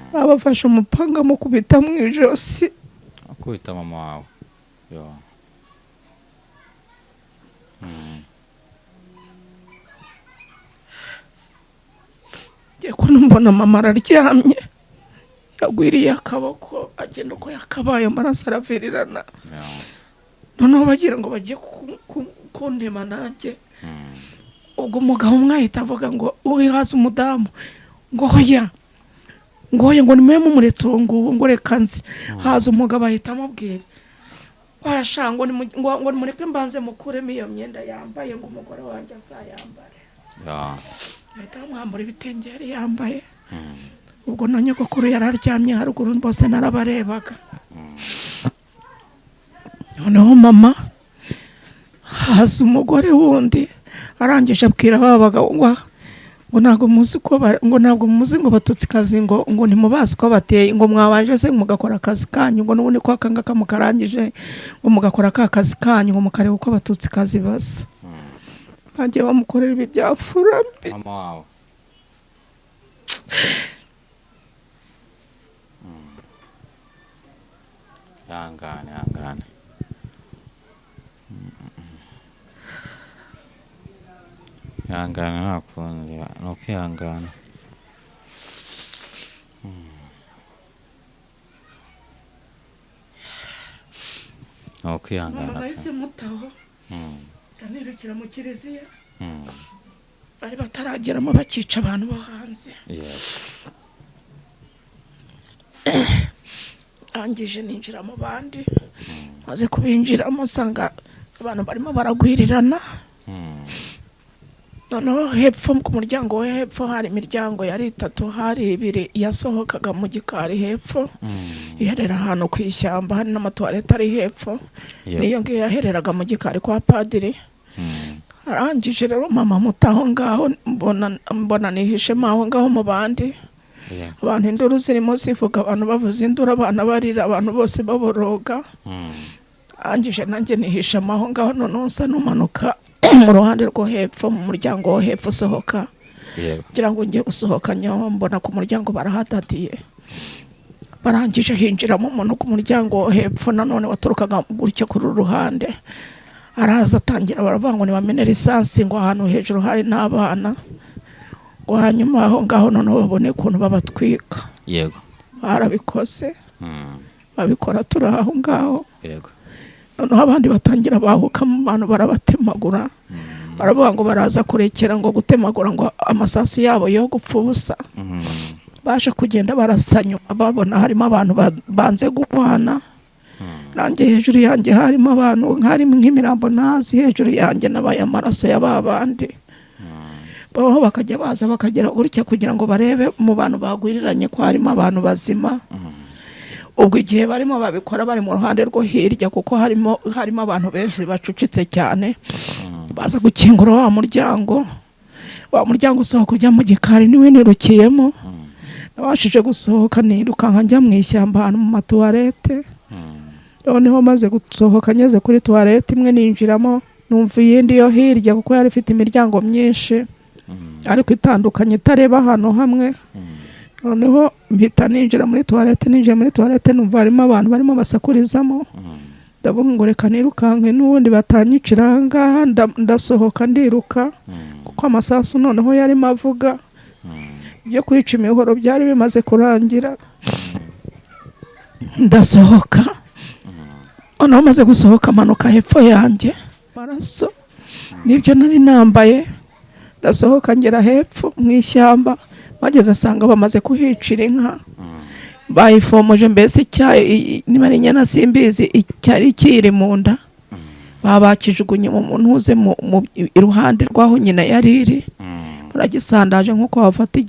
abafashe umupanga amukubita mu ijosi. Akubita mama wawe? Ngiye kubona mbona mama araryamye, yagwiriye akaboko, agenda uko yakabaye, amaraso aravirirana. Noneho bagira ngo bagiye kuntema nanjye. Ubwo umugabo umwe ahita avuga ngo wihaze umudamu, ngo hoya, ngo hoya, ngo nimube mumuretse uwo nguwo, ngo reka nzi. Haza umugabo ahita amubwira wayasha, ngo nimureke mbanze mukuremo iyo myenda yambaye, ngo umugore wanjye azayambare. Ahita amwambura ibitenge yari yambaye. Ubwo na nyogokuru yari aryamye haruguru, bose narabarebaga. Noneho mama haza umugore wundi, arangije abwira ba bagabo ngo ntabwo muzi ko ngo ntabwo muzi ngo Batutsikazi, ngo ntimubazi ko bateye, ngo mwabanje se mugakora akazi kanyu, ngo n'ubundi ko aka ngaka mukarangije, ngo mugakora ka kazi kanyu, ngo mukareba uko Abatutsikazi basa. Bagiye bamukorera ibi byapfura mbi. Mama wawe? Ihangane, ihangane. Ihangane, ntakundi ni ukwihangana. Ni ukwihangana. Mama nahise mutaho, ndanirukira mu kiliziya, bari batarageramo bakica abantu bo hanze. Arangije ninjira mu bandi, maze kubinjiramo nsanga abantu barimo baragwirirana. Noneho hepfo ku muryango wo hepfo hari imiryango yari itatu, hari ibiri yasohokaga mu gikari hepfo, iherera ahantu ku ishyamba, hari n'amatuwarete ari hepfo, niyo ngiyo yahereraga mu gikari kwa padiri. Arangije rero mama muto aho ngaho, mbona nihishemo aho ngaho mu bandi. Abantu induru zirimo zivuga, abantu bavuza induru, abana barira, abantu bose baboroga. Arangije nanjye nihishamo aho ngaho. Noneho nsa n'umanuka mu ruhande rwo hepfo, mu muryango wo hepfo usohoka, ngira ngo ngiye gusohoka nyaho, mbona ku muryango barahadadiye. Barangije hinjiramo umuntu ku muryango wo hepfo nanone waturukaga gutyo kuri uru ruhande, araza atangira baravuga ngo nibamene lisansi, ngo ahantu hejuru hari n'abana, ngo hanyuma aho ngaho noneho babone ukuntu babatwika. Barabikoze, babikora turi aho ngaho. Noneho abandi batangira bahuka mu bantu, barabatemagura, baravuga ngo baraza kurekera ngo gutemagura, ngo amasasu yabo yo gupfa ubusa. Baje kugenda barasa nyuma babona harimo abantu banze guhwana. Nanjye hejuru yanjye harimo abantu, harimo nk'imirambo ntazi hejuru yanjye, nabaye amaraso ya ba bandi. Baho bakajya baza bakagera gutya kugira ngo barebe mu bantu bagwiriranye ko harimo abantu bazima. Ubwo igihe barimo babikora bari mu ruhande rwo hirya, kuko harimo abantu benshi bacucitse cyane, baza gukingura wa muryango usohoka ujya mu gikari, niwe nirukiyemo. Nabashije gusohoka, nirukanka njya mu ishyamba ahantu mu matuwarete. Noneho maze gusohoka, ngeze kuri tuwarete imwe ninjiramo, numva iyindi yo hirya, kuko yari ifite imiryango myinshi ariko itandukanye, itareba ahantu hamwe. Noneho mpita ninjira muri tuwarete. Ninjiye muri tuwarete, numva harimo abantu barimo basakurizamo. Ndavuga ngo reka nirukanke, n'ubundi batanyicira aha ngaha. Ndasohoka ndiruka, kuko amasasu noneho yarimo avuga, ibyo kwica imihoro byari bimaze kurangira. Ndasohoka. Noneho maze gusohoka, manuka hepfo yanjye amaraso nibyo nari nambaye. Ndasohoka ngera hepfo mu ishyamba, bageze nsanga bamaze kuhicira inka, bayifomoje mbese, niba ari inyana simbizi, icyari kiyiri mu nda babakijugunye mu ntuze iruhande rw'aho nyina yari iri, baragisandaje nk'uko wafata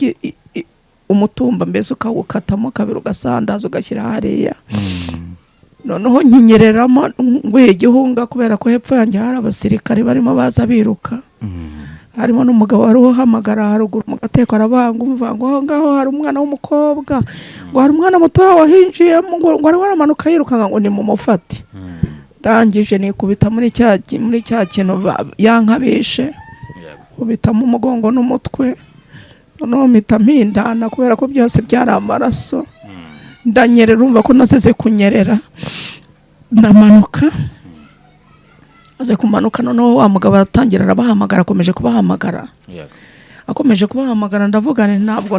umutumba mbese ukawukatamo kabiri, ugasandaza ugashyira hariya. Noneho nkinyereramo nguye igihunga, kubera ko hepfo yanjye hari abasirikare barimo baza biruka, harimo n'umugabo wari uhamagara haruguru mu gateko, arabanga umva ngo aho ngaho hari umwana w'umukobwa, ngo hari umwana mutoya wahinjiyemo, ngo arimo aramanuka yirukanka, ngo nimumufate. Ndangije nikubita muri cya kintu yankabishe, kubitamo umugongo n'umutwe. Noneho mpita mpindana, kubera ko byose byari amaraso. Ndanyerera, urumva ko nasize kunyerera, ndamanuka. Maze kumanuka, noneho wa mugabo aratangira arabahamagara, akomeje kubahamagara, akomeje kubahamagara. Ndavuga nti ntabwo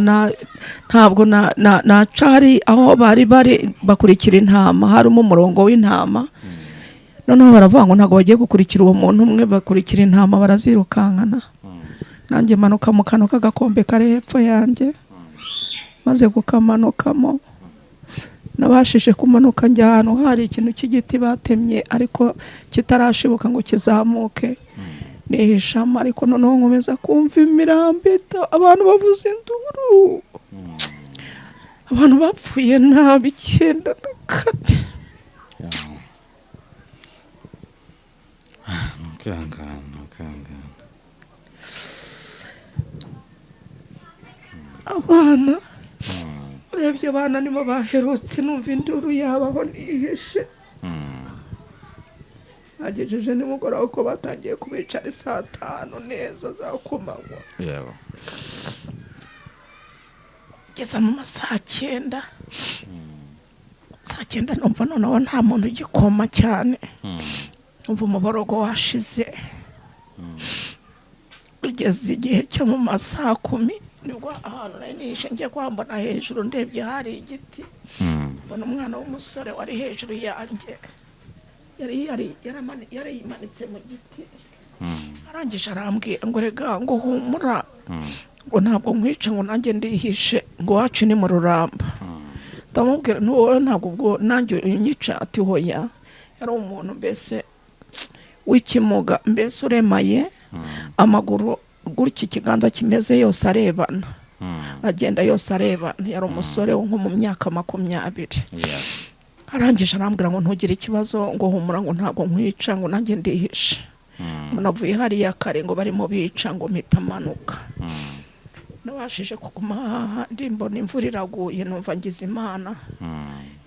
na na naca hari aho bari bari bakurikira intama, harimo umurongo w'intama. Noneho baravuga ngo ntabwo bagiye gukurikira uwo muntu umwe, bakurikira intama, barazirukankana. Nanjye manuka mu kantu k'agakombe kari hepfo yanjye. Maze kukamanukamo, nabashije kumanuka njya ahantu hari ikintu cy'igiti batemye ariko kitarashibuka ngo kizamuke, nihishamo. Ariko noneho nkomeza kumva imirambo, abantu bavuza induru, abantu bapfuye nabi 94. Kwihangana, kwihangana. Abana, urebye abana nibo baherutse numva induru yabaho nihishe. Nagejeje nimugoroba, ko batangiye kubicara saa 5 neza za kumanywa, ngeze mu ma saa 9, saa 9 numva noneho nta muntu ugikoma cyane, numva umuborogo washize. Ugeze igihe cyo mu ma saa 10, nibwo ahantu nari nihishe ngiye kuhambona hejuru, ndebye hari igiti, mbona umwana w'umusore wari hejuru yanjye, yari yimanitse mu giti. Arangije arambwira ngo rega, ngo humura, ngo ntabwo nkwica, ngo nanjye ndihishe, ngo iwacu ni mu Ruramba. Ndamubwira nti wowe ntabwo ubwo nanjye unyica? Ati hoya. Yari umuntu mbese w'ikimuga, mbese uremaye, amaguru gutya, ikiganza kimeze yose arebana, agenda yose arebana. Yari umusore wo nko mu myaka 20. Arangije arambwira ngo ntugire ikibazo, ngo humura, ngo ntabwo nkwica, ngo nanjye ndihishe. Ngo navuye hariya kare ngo barimo bica, ngo mpita manuka. Nabashije kuguma hahandi, mbona imvura iraguye, numva ngize Imana.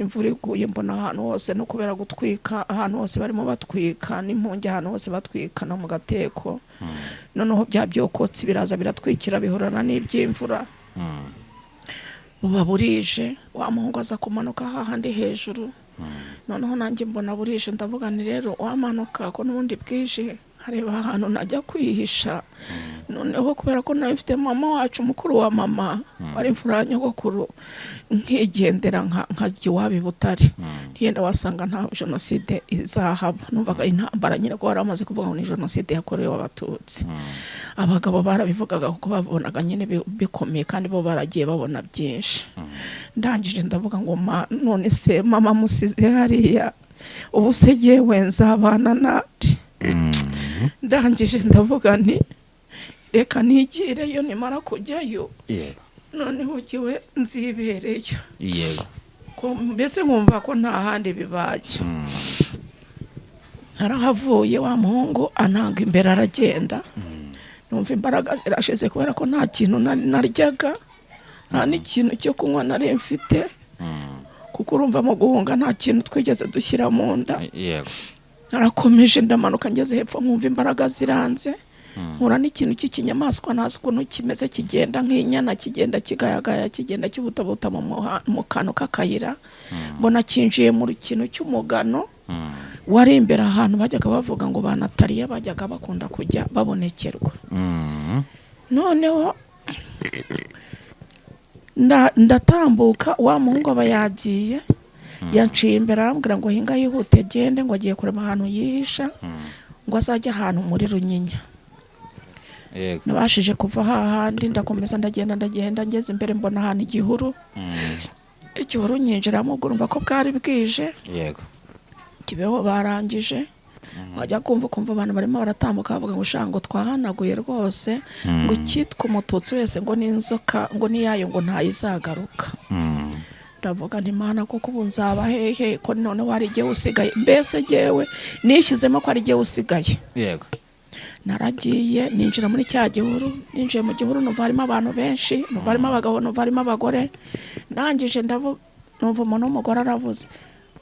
Imvura iguye, mbona ahantu hose no kubera gutwika, ahantu hose barimo batwika n'impunge, ahantu hose batwika no mu gateko. Noneho bya byokotsi biraza biratwikira, bihurana n'iby'imvura. Buba burije, wa muhungu aza kumanuka hahandi hejuru. Noneho nanjye mbona burije, ndavuga nti: "Rero wamanuka ko n'ubundi bwije, nkareba ahantu najya kwihisha." Noneho kubera ko nawe mfite mama wacu, mukuru wa mama wari imfura ya nyogokuru, nkigendera nkajya iwabo i Butare, ntiyenda wasanga nta jenoside izahaba. Numvaga intambara nyine, ko bari bamaze kuvuga ngo ni jenoside yakorewe Abatutsi. Abagabo barabivugaga kuko babonaga nyine bikomeye, kandi bo baragiye babona byinshi. Ndangije ndavuga ngo: "Ma, none se mama musize hariya, ubu se jyewe nzabana nate?" Ndangije ndavuga nti: "Reka nigireyo, nimara kujyayo noneho jyewe nzibereyo." Ko mbese nkumva ko nta handi bibaye. Narahavuye, wa muhungu antanga imbere aragenda. Numva imbaraga zirashize kubera ko nta kintu nari naryaga, nta n'ikintu cyo kunywa nari mfite, kuko urumva mu guhunga nta kintu twigeze dushyira mu nda. Narakomeje ndamanuka, ngeze hepfo nkumva imbaraga ziranze. Mpura n'ikintu cy'ikinyamaswa ntazi ukuntu kimeze, kigenda nk'inyana, kigenda kigayagaya, kigenda kibutabuta mu kantu k'akayira. Mbona kinjiye mu kintu cy'umugano wari imbere, ahantu bajyaga bavuga ngo ba Nataliya bajyaga bakunda kujya babonekerwa. Noneho ndatambuka, wa muhungu aba yagiye, yanciye imbere, arambwira ngo hinga yihute agende, ngo agiye kureba ahantu yihisha, ngo azajye ahantu muri Runyinya. Nabashije kuva hahandi, ndakomeza ndagenda, ndagenda, ngeze imbere mbona ahantu igihuru. Igihuru nyinjiramo, ubwo urumva ko bwari bwije. Kibeho barangije, wajya kumva ukumva abantu barimo baratambuka bavuga ngo: "Sha," ngo, "twahanaguye rwose," ngo, "icyitwa Umututsi wese," ngo, "n'inzoka," ngo, "n'iyayo," ngo, "ntayizagaruka." Ndavuga nti: "Mana, kuko ubu nzaba hehe, ko noneho hari igihe usigaye?" Mbese jyewe nishyizemo ko ari igihe usigaye. Naragiye ninjira muri cya gihuru. Ninjiye mu gihuru numva harimo abantu benshi, numva harimo abagabo, numva harimo abagore. Ndangije ndavuga, numva umuntu w'umugore aravuze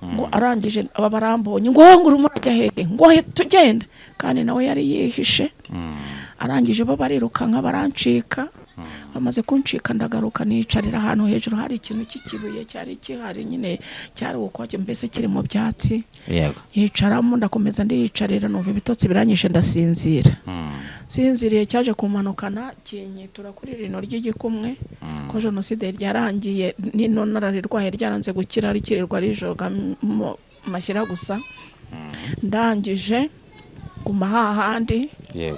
ngo, arangije aba barambonye, ngo: "Wowe ngo urimo urajya hehe?" Ngo: "Hita ugenda." Kandi nawe yari yihishe. Arangije bo barirukanka barancika. Bamaze kuncika, ndagaruka nicarira ahantu hejuru, hari ikintu cy'ikibuye cyari gihari nyine, cyari ukwacyo mbese, kiri mu byatsi. Yicaramo, ndakomeza ndiyicarira, numva ibitotsi biranyishe, ndasinzira. Sinziriye, cyaje kumanukana kinyitura kuri rino ry'igikumwe, ko jenoside ryarangiye nino nararirwaye, ryaranze gukira, rikirirwa rijoga mu mashyira gusa. Ndangije guma hahandi.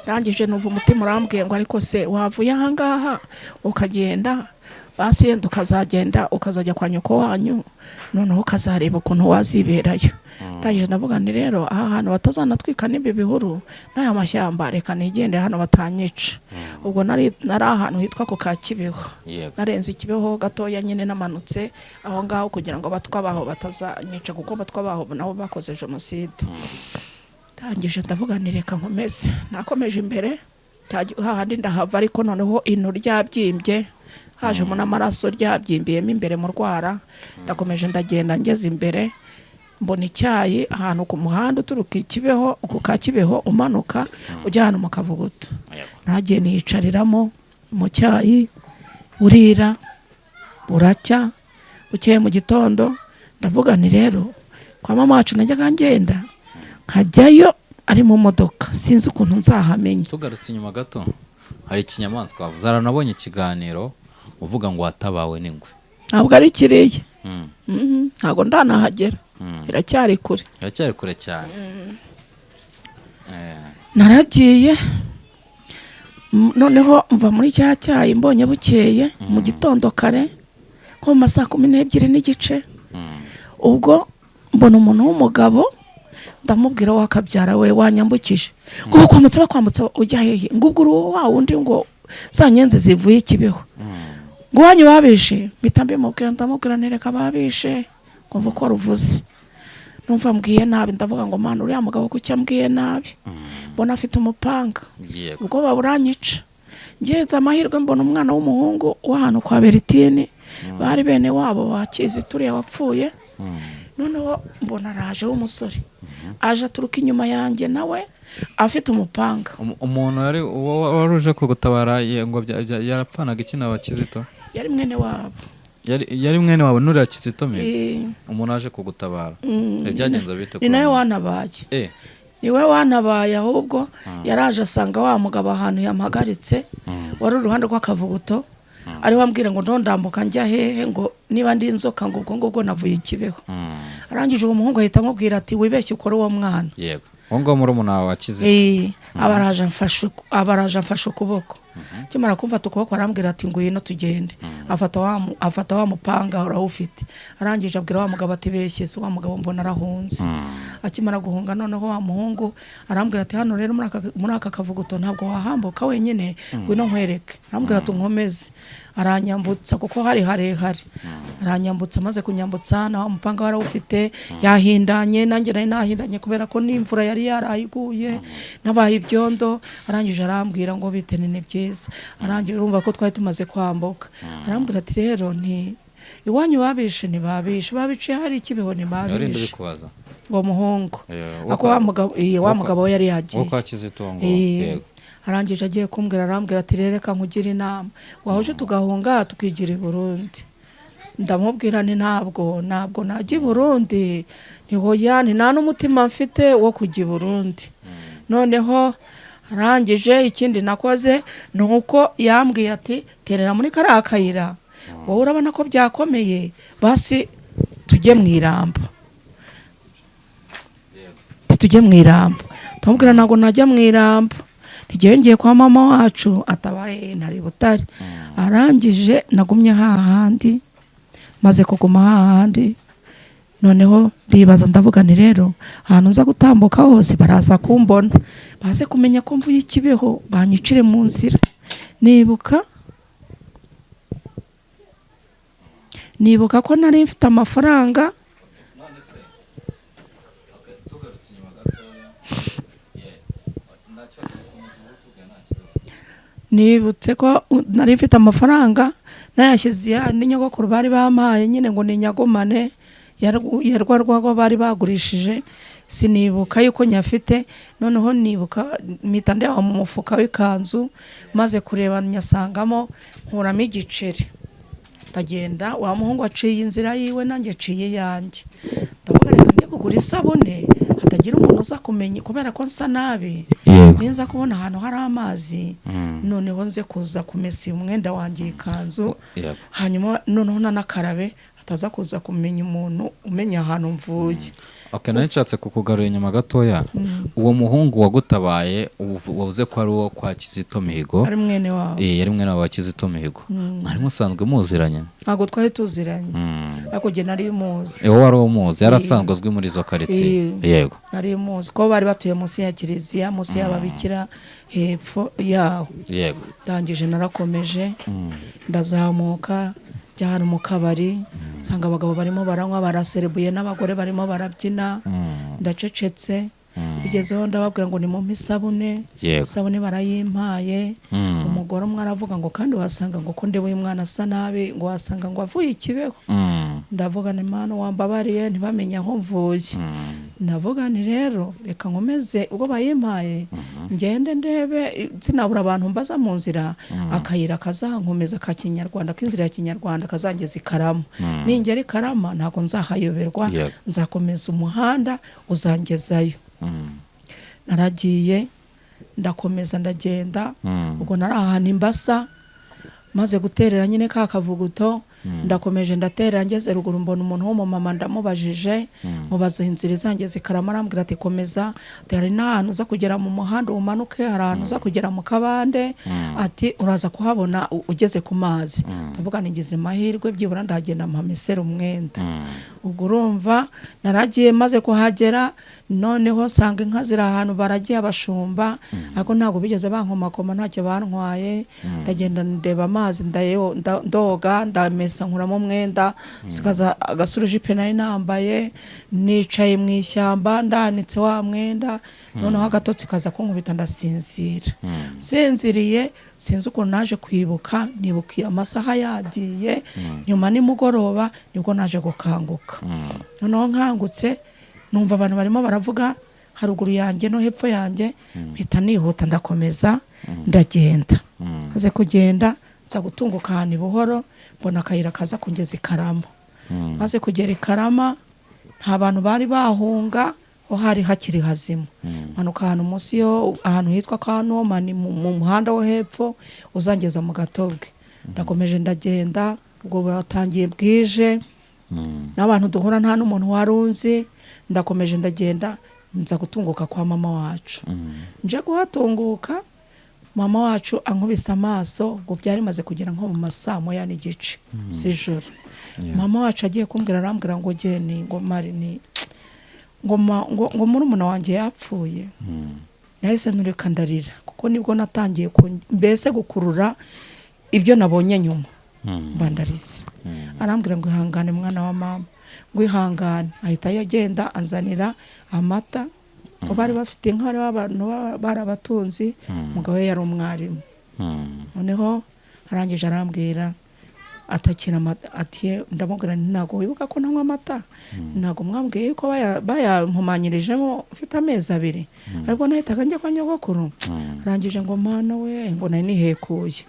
Ndangije numva umutima urambwiye ngo: "Ariko se wavuye ahangaha ukagenda, basi yenda ukazagenda ukazajya kwa nyoko wanyu, noneho ukazareba ukuntu waziberayo." Ndangije ndavuga nti: "Rero aha hantu batazanatwika n'ibi bihuru n'aya mashyamba, reka nigendere hano batanyica." Ubwo nari ahantu hitwa ku ka Kibeho. Narenze Ikibeho gatoya nyine, namanutse aho ngaho kugira ngo Abatwa baho batazanyica, kuko Abatwa baho nabo bakoze jenoside. Ndangije ndavuga nti: "Reka nkomeze." Nakomeje imbere hahandi ndahava, ariko noneho ino ryabyimbye, hajemo n'amaraso, ryabyimbiyemo imbere mu rwara. Ndakomeje ndagenda, ngeze imbere mbona icyayi ahantu ku muhanda uturuka i Kibeho, ku ka Kibeho, umanuka ujya ahantu mu Kavuguto. Nagiye niyicariramo mu cyayi, burira buracya. Bukeye mu gitondo ndavuga nti: "Rero kwa mama wacu najyaga ngenda nkajyayo ari mu modoka, sinzi ukuntu nzahamenya." Tugarutse inyuma gato, hari ikinyamaswa wavuze, haranabonye ikiganiro uvuga ngo watabawe n'ingwe. Ntabwo ari kiriya. Ntabwo ndanahagera. Iracyari kure. Iracyari kure cyane. Naragiye, noneho mva muri cya cyayi, mbonye bukeye mu gitondo kare nko mu ma 12:30. Ubwo mbona umuntu w'umugabo, ndamubwira: "Wakabyara we, wanyambukije." Ngo: "Bakwambutsa, bakwambutsa ujya hehe?" Ngo: "Ubwo uri wa wundi ngo za nyenzi zivuye i Kibeho, ngo wanyu babishe." Mpita mbimubwira, ndamubwira nti: "Reka, babishe." Ngo mva uko ruvuze. Numva mbwiye nabi, ndavuga ngo Mana, uriya mugabo kuki ambwiye nabi? Mbona afite umupanga. Ubwoba buranyica. Ngenze amahirwe mbona umwana w'umuhungu w'ahantu kwa Beritini, bari bene wabo ba Kizito wapfuye. Noneho mbona araje w'umusore, aje aturuka inyuma yanjye nawe afite umupanga. Umuntu wari uje kugutabara ngo yarapfanaga iki na Kizito? Yari mwene wabo. Yari mwene wabo nuriya Kizito Mihigo? Umuntu aje kugutabara, byagenze bite? Ni nawe wanabaye, niwe wanabaye. Ahubwo yaraje asanga wa mugabo ahantu yamuhagaritse, wari uruhande rw'akavuguto, ari wambwira ngo ndondambuka njya hehe, ngo niba ndi inzoka, ngo ubwo ngubwo navuye Ikibeho. Arangije uwo muhungu ahita amubwira ati wibeshye ukore uwo mwana. Yego, uwo nguwo murumuna wa Kizito. Abaraje amfashe ukuboko. Kimara kumfata ukuboko arambwira ati ngwino tugende. Afata wa mupanga urawufite. Arangije abwira wa mugabo ati beshyeze. Wa mugabo mbona arahunze. Akimara guhunga, noneho wa muhungu arambwira ati hano rero muri aka kavuguto ntabwo wahambuka wenyine, ngwino nkwereke. Arambwira ati nkomeze. Aranyambutsa kuko hari harehare. Aranyambutsa, amaze kunyambutsa naho umupanga warawufite, yahindanye, nanjye nari nahindanye kubera ko n'imvura yari yarayiguye, nabaye ibyondo. Arangije arambwira ngo bite, ni byiza. Arangije urumva ko twari tumaze kwambuka, arambwira ati rero nti iwanyu babishe, ntibabishe, babiciye hari Ikibeho, ntibabishe. Uwo muhungu ako wa mugabo we yari yagiye. Arangije agiye kumbwira, arambwira ati rero reka nkugire inama, wahuje tugahunga tukigira i Burundi. Ndamubwira ni ntabwo najya i Burundi, ni hoya, ni nta n'umutima mfite wo kujya i Burundi. Noneho arangije ikindi nakoze ni uko yambwiye ati terera muri kariya kayira, wowe urabona ko byakomeye, basi tujye mu iramba. Tujye mu iramba. Ndamubwira ntabwo najya mu iramba, ntigiye ngiye kwa mama wacu atabaye ntari butare. Arangije nagumye hahandi, maze kuguma hahandi noneho ndibaza, ndavuga ni rero ahantu nza gutambuka hose baraza kumbona, baze kumenya ko mvuye Ikibeho, banyicire mu nzira. Nibuka ko nari mfite amafaranga. Nibutse ko nari mfite amafaranga nayashyize n'inyogokuru bari bampaye nyine ngo ninyagomane yarwarwago bari bagurishije, sinibuka yuko nyafite. Noneho nibuka mpita ndeba mu mufuka w'ikanzu, maze kureba nyasangamo, nkuramo igiceri, ndagenda. Wa muhungu aciye inzira yiwe, nanjye aciye yanjye. Ndavuga reka njye kugura isabune hatagira umuntu uza kumenya kubera ko nsa nabi, ninza kubona ahantu hari amazi noneho nze kuza kumesa umwenda wanjye ikanzu, hanyuma noneho nanakarabe hataza kuza kumenya umuntu umenya ahantu mvuye. Okay, nari nshatse kukugarura inyuma gatoya. Uwo muhungu wagutabaye wavuze ko ari uwo kwa Kizito Mihigo, ari mwene wabo. Yari mwene wabo wa Kizito Mihigo. Mwari musanzwe muziranye? Ntabwo twari tuziranye, ariko jye nari muzi. Wowe wari umuzi, yarasanzwe azwi muri izo karitsiye? Yego, nari muzi ko bari batuye munsi ya kiliziya, munsi y'ababikira hepfo yaho. Yego. Ndangije narakomeje ndazamuka njya mu kabari, nsanga abagabo barimo baranywa baraserebuye n'abagore barimo barabyina. Ndacecetse, bigezeho ndababwira ngo nimumpe isabune. Isabune barayimpaye. Umugore umwe aravuga ngo kandi wasanga ngo ko ndeba uyu mwana asa nabi, ngo wasanga ngo avuye Ikibeho. Ndavuga ni Mana wambabariye ntibamenye aho mvuye. Ndavuga ni rero reka nkomeze ubwo bayimpaye ngende ndebe, sinabura abantu mbaza mu nzira, akayira kazankomeza ka kinyarwanda, k'inzira ya kinyarwanda kazangeza i Karama. Ningera i Karama ntabwo nzahayoberwa, nzakomeza umuhanda uzangezayo. Naragiye ndakomeza ndagenda, ubwo nari ahantu imbasa, maze guterera nyine ka kavuguto, ndakomeje ndaterera, ngeze ruguru mbona umuntu w'umumama, ndamubajije, mubaza inzira izangeze i Karama, arambwira ati komeza, hari n'ahantu uza kugera mu muhanda umanuke, hari ahantu uza kugera mu kabande, ati uraza kuhabona ugeze ku mazi. Ndavuga ngize amahirwe byibura ndagenda mpamesera umwenda. Ubwo urumva naragiye, maze kuhagera noneho nsanga inka ziri ahantu baragiye abashumba, ariko ntabwo bigeze bankomakoma, ntacyo bantwaye. Ndagenda ndeba amazi, ndoga, ndamesa, nkuramo umwenda, nsigaza agasurujipe nari nambaye, nicaye mu ishyamba ndanitse wa mwenda. Noneho agatotsi kaza kunkubita, ndasinzira. Sinziriye, sinzi ukuntu naje kwibuka, nibuka amasaha yagiye nyuma nimugoroba, nibwo naje gukanguka. Noneho nkangutse numva abantu barimo baravuga haruguru yanjye no hepfo yanjye, mpita nihuta ndakomeza ndagenda. Maze kugenda nza gutunguka ahantu buhoro, mbona akayira kaza kungeza i Karama. Maze kugera i Karama nta bantu bari bahunga, ho hari hakiri hazima. Manuka ahantu munsi yo ahantu hitwa Kanoma, ni mu muhanda wo hepfo uzangeza mu Gatobwe. Ndakomeje ndagenda, ubwo batangiye bwije n'abantu duhura nta n'umuntu wari unzi. Ndakomeje ndagenda, nza gutunguka kwa mama wacu. Nje kuhatunguka, mama wacu ankubise amaso, ngo byari bimaze kugera nko mu ma 1:30 z'ijoro. Mama wacu agiye kumbwira, arambwira ngo geni, ngo mari ni ngo ngo murumuna wanjye yapfuye. Nahise ntureka ndarira, kuko nibwo natangiye mbese gukurura ibyo nabonye nyuma. Mba ndarize. Arambwira ngo ihangane mwana wa mama, ngo ihangane. Ahita agenda anzanira amata, ngo bari bafite inka, bari abantu bari abatunzi. Umugabo we yari umwarimu. Noneho arangije arambwira atakira amata, ati ndamubwira nti ntabwo wibuka ko ntanywa amata? Ntabwo mwambwiye yuko bayampumanyirijemo mfite amezi 2, ariko nahitaga njya kwa nyogokuru? Arangije ngo mana we, ngo nari nihekuye.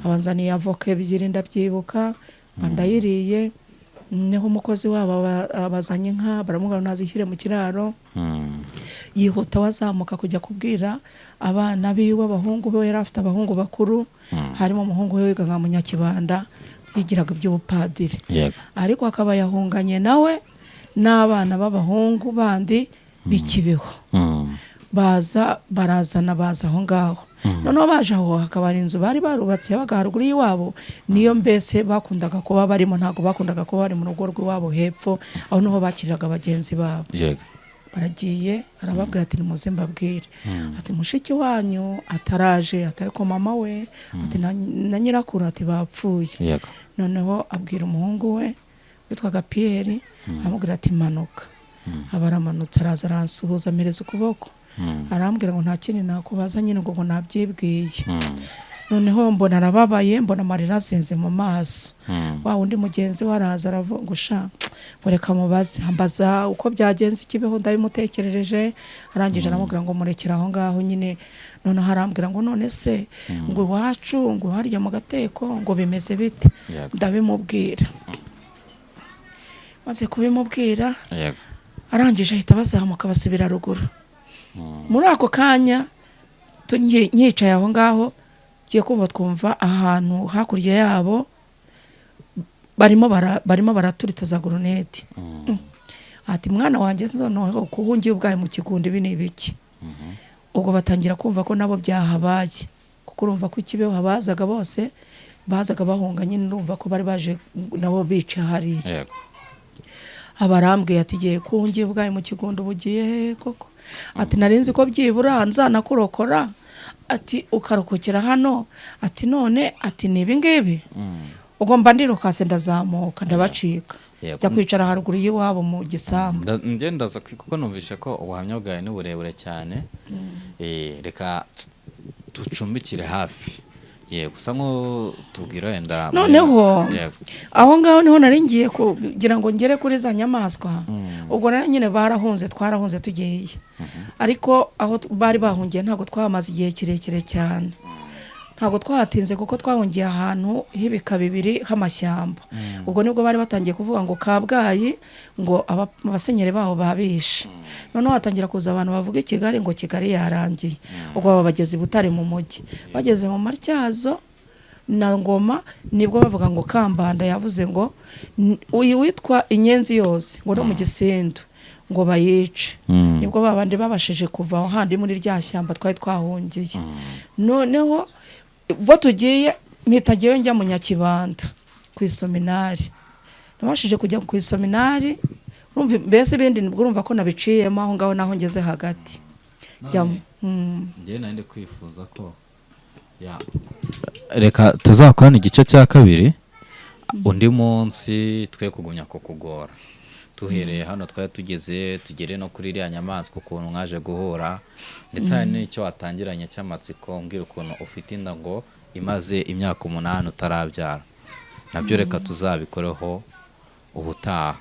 Abanzaniye avoka 2, ndabyibuka, mba ndayiriye. Niho umukozi wabo abazanye inka, baramubwira ngo nazishyire mu kiraro. Yihuta wazamuka kujya kubwira abana biwe, abahungu be. Yari afite abahungu bakuru, harimo umuhungu we wigaga mu Nyakibanda, yigiraga iby'ubupadiri, ariko akaba yahunganye nawe n'abana b'abahungu bandi b'ikibeho. Baza barazana, baza aho ngaho. Noneho baje aho, hakaba hari inzu bari barubatse yabaga haruguru y'iwabo, niyo mbese bakundaga kuba barimo. Ntabwo bakundaga kuba bari mu rugo rw'iwabo hepfo, aho niho bakiriraga bagenzi babo. Baragiye, arababwira ati nimuze mbabwire, ati mushiki wanyu ataraje, ati ariko mama we, ati na nyirakuru, ati bapfuye. Noneho abwira umuhungu we witwaga Pierre, amubwira ati manuka. Aba aramanutse, araza aransuhuza, ampereza ukuboko, arambwira ngo nta kindi nakubaza nyine, ngo nabyibwiye. Noneho mbona arababaye, mbona amarira azinze mu maso. Wa wundi mugenzi we araza aravuga ngo sha, ngo reka mubaze. Ambaza uko byagenze ikibeho, ndabimutekerereje. Arangije aramubwira ngo murekere aho ngaho nyine. Noneho arambwira ngo none se ngo iwacu, ngo harya mu Gateko, ngo bimeze bite? Ndabimubwira. Maze kubimubwira, arangije ahita bazamuka basubira ruguru. Muri ako kanya nyicaye aho ngaho, tugiye kumva twumva ahantu hakurya yabo barimo baraturitsa za grenade. Ati mwana wanjye, noneho kuhungiye ubwayo mu kigundi, ibi ni ibiki? Ubwo batangira kumva ko nabo byahabaye, kuko urumva ko ikibeho abazaga bose bazaga bahunga nyine, urumva ko bari baje nabo bica hariya. Abarambwiye ati giye kuhungiye ubwayo mu kigundi, ubu ugiye hehe koko? Ati narinzi ko byibura nzanakurokora, ati ukarokokera hano, ati none ati ni ibi ngibi. Ubwo mba ndirukase, ndazamuka, ndabacika, njya kwicara haruguru y'iwabo mu gisambu. Njye ndaza kuko numvishe ko ubuhamya bwawe ni burebure cyane. Reka ducumbikire hafi. Yego, usa nk'utubwira wenda Noneho aho ngaho niho nari ngiye kugira ngo ngere kuri za nyamaswa. Ubwo rero nyine barahunze, twarahunze tugiye, ariko aho bari bahungiye ntabwo twahamaze igihe kirekire cyane, ntabwo twahatinze, kuko twahungiye ahantu h'ibika bibiri h'amashyamba. Ubwo nibwo bari batangiye kuvuga ngo Kabgayi, ngo abasenyeri baho babishe. Noneho hatangira kuza abantu bavuga i Kigali ngo Kigali yarangiye. Ubwo baba bageze i Butare mu mujyi, bageze mu Matyazo na Ngoma, nibwo bavuga ngo Kambanda yavuze ngo uyu witwa inyenzi yose ngo no mu Gisindu ngo bayice. Nibwo babandi babashije kuva aho handi muri rya shyamba twari twahungiye. Noneho ubwo tugiye, mpita njyewe njya mu Nyakibanda ku isominari. Nabashije kujya ku isominari. Urumva, mbese ibindi nibwo urumva ko nabiciyemo aho ngaho, naho ngeze hagati. Njyewe nari ndi kwifuza ko reka tuzakorane igice cya kabiri undi munsi, twe kugumya kukugora. Duhereye hano twari tugeze, tugere no kuri iriya nyamaswa, ukuntu mwaje guhura, ndetse hari n'icyo watangiranye cy'amatsiko, mbwira ukuntu ufite inda ngo imaze imyaka 8 utarabyara. Nabyo reka tuzabikoreho ubutaha.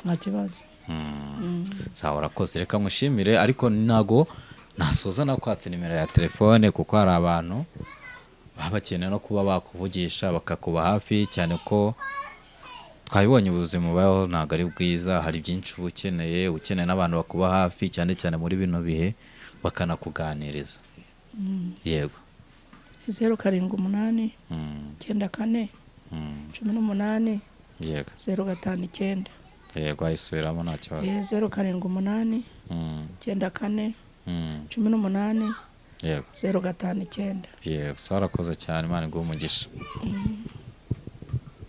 Nta kibazo. Sawa, urakoze, reka mushimire, ariko ntago nasoza nakwatse nimero ya telefone, kuko hari abantu baba bakeneye no kuba bakuvugisha, bakakuba hafi, cyane ko twabibonye ubuzima bubayeho ntabwo ari bwiza. Hari byinshi uba ukeneye, ukeneye n'abantu bakuba hafi, cyane cyane muri bino bihe, bakanakuganiriza. Yego. 078 94 18 059. Yego, ayisubiramo nta kibazo. 078 94 18 Yego. 059. Yego, sawa, urakoze cyane, Imana iguhe umugisha.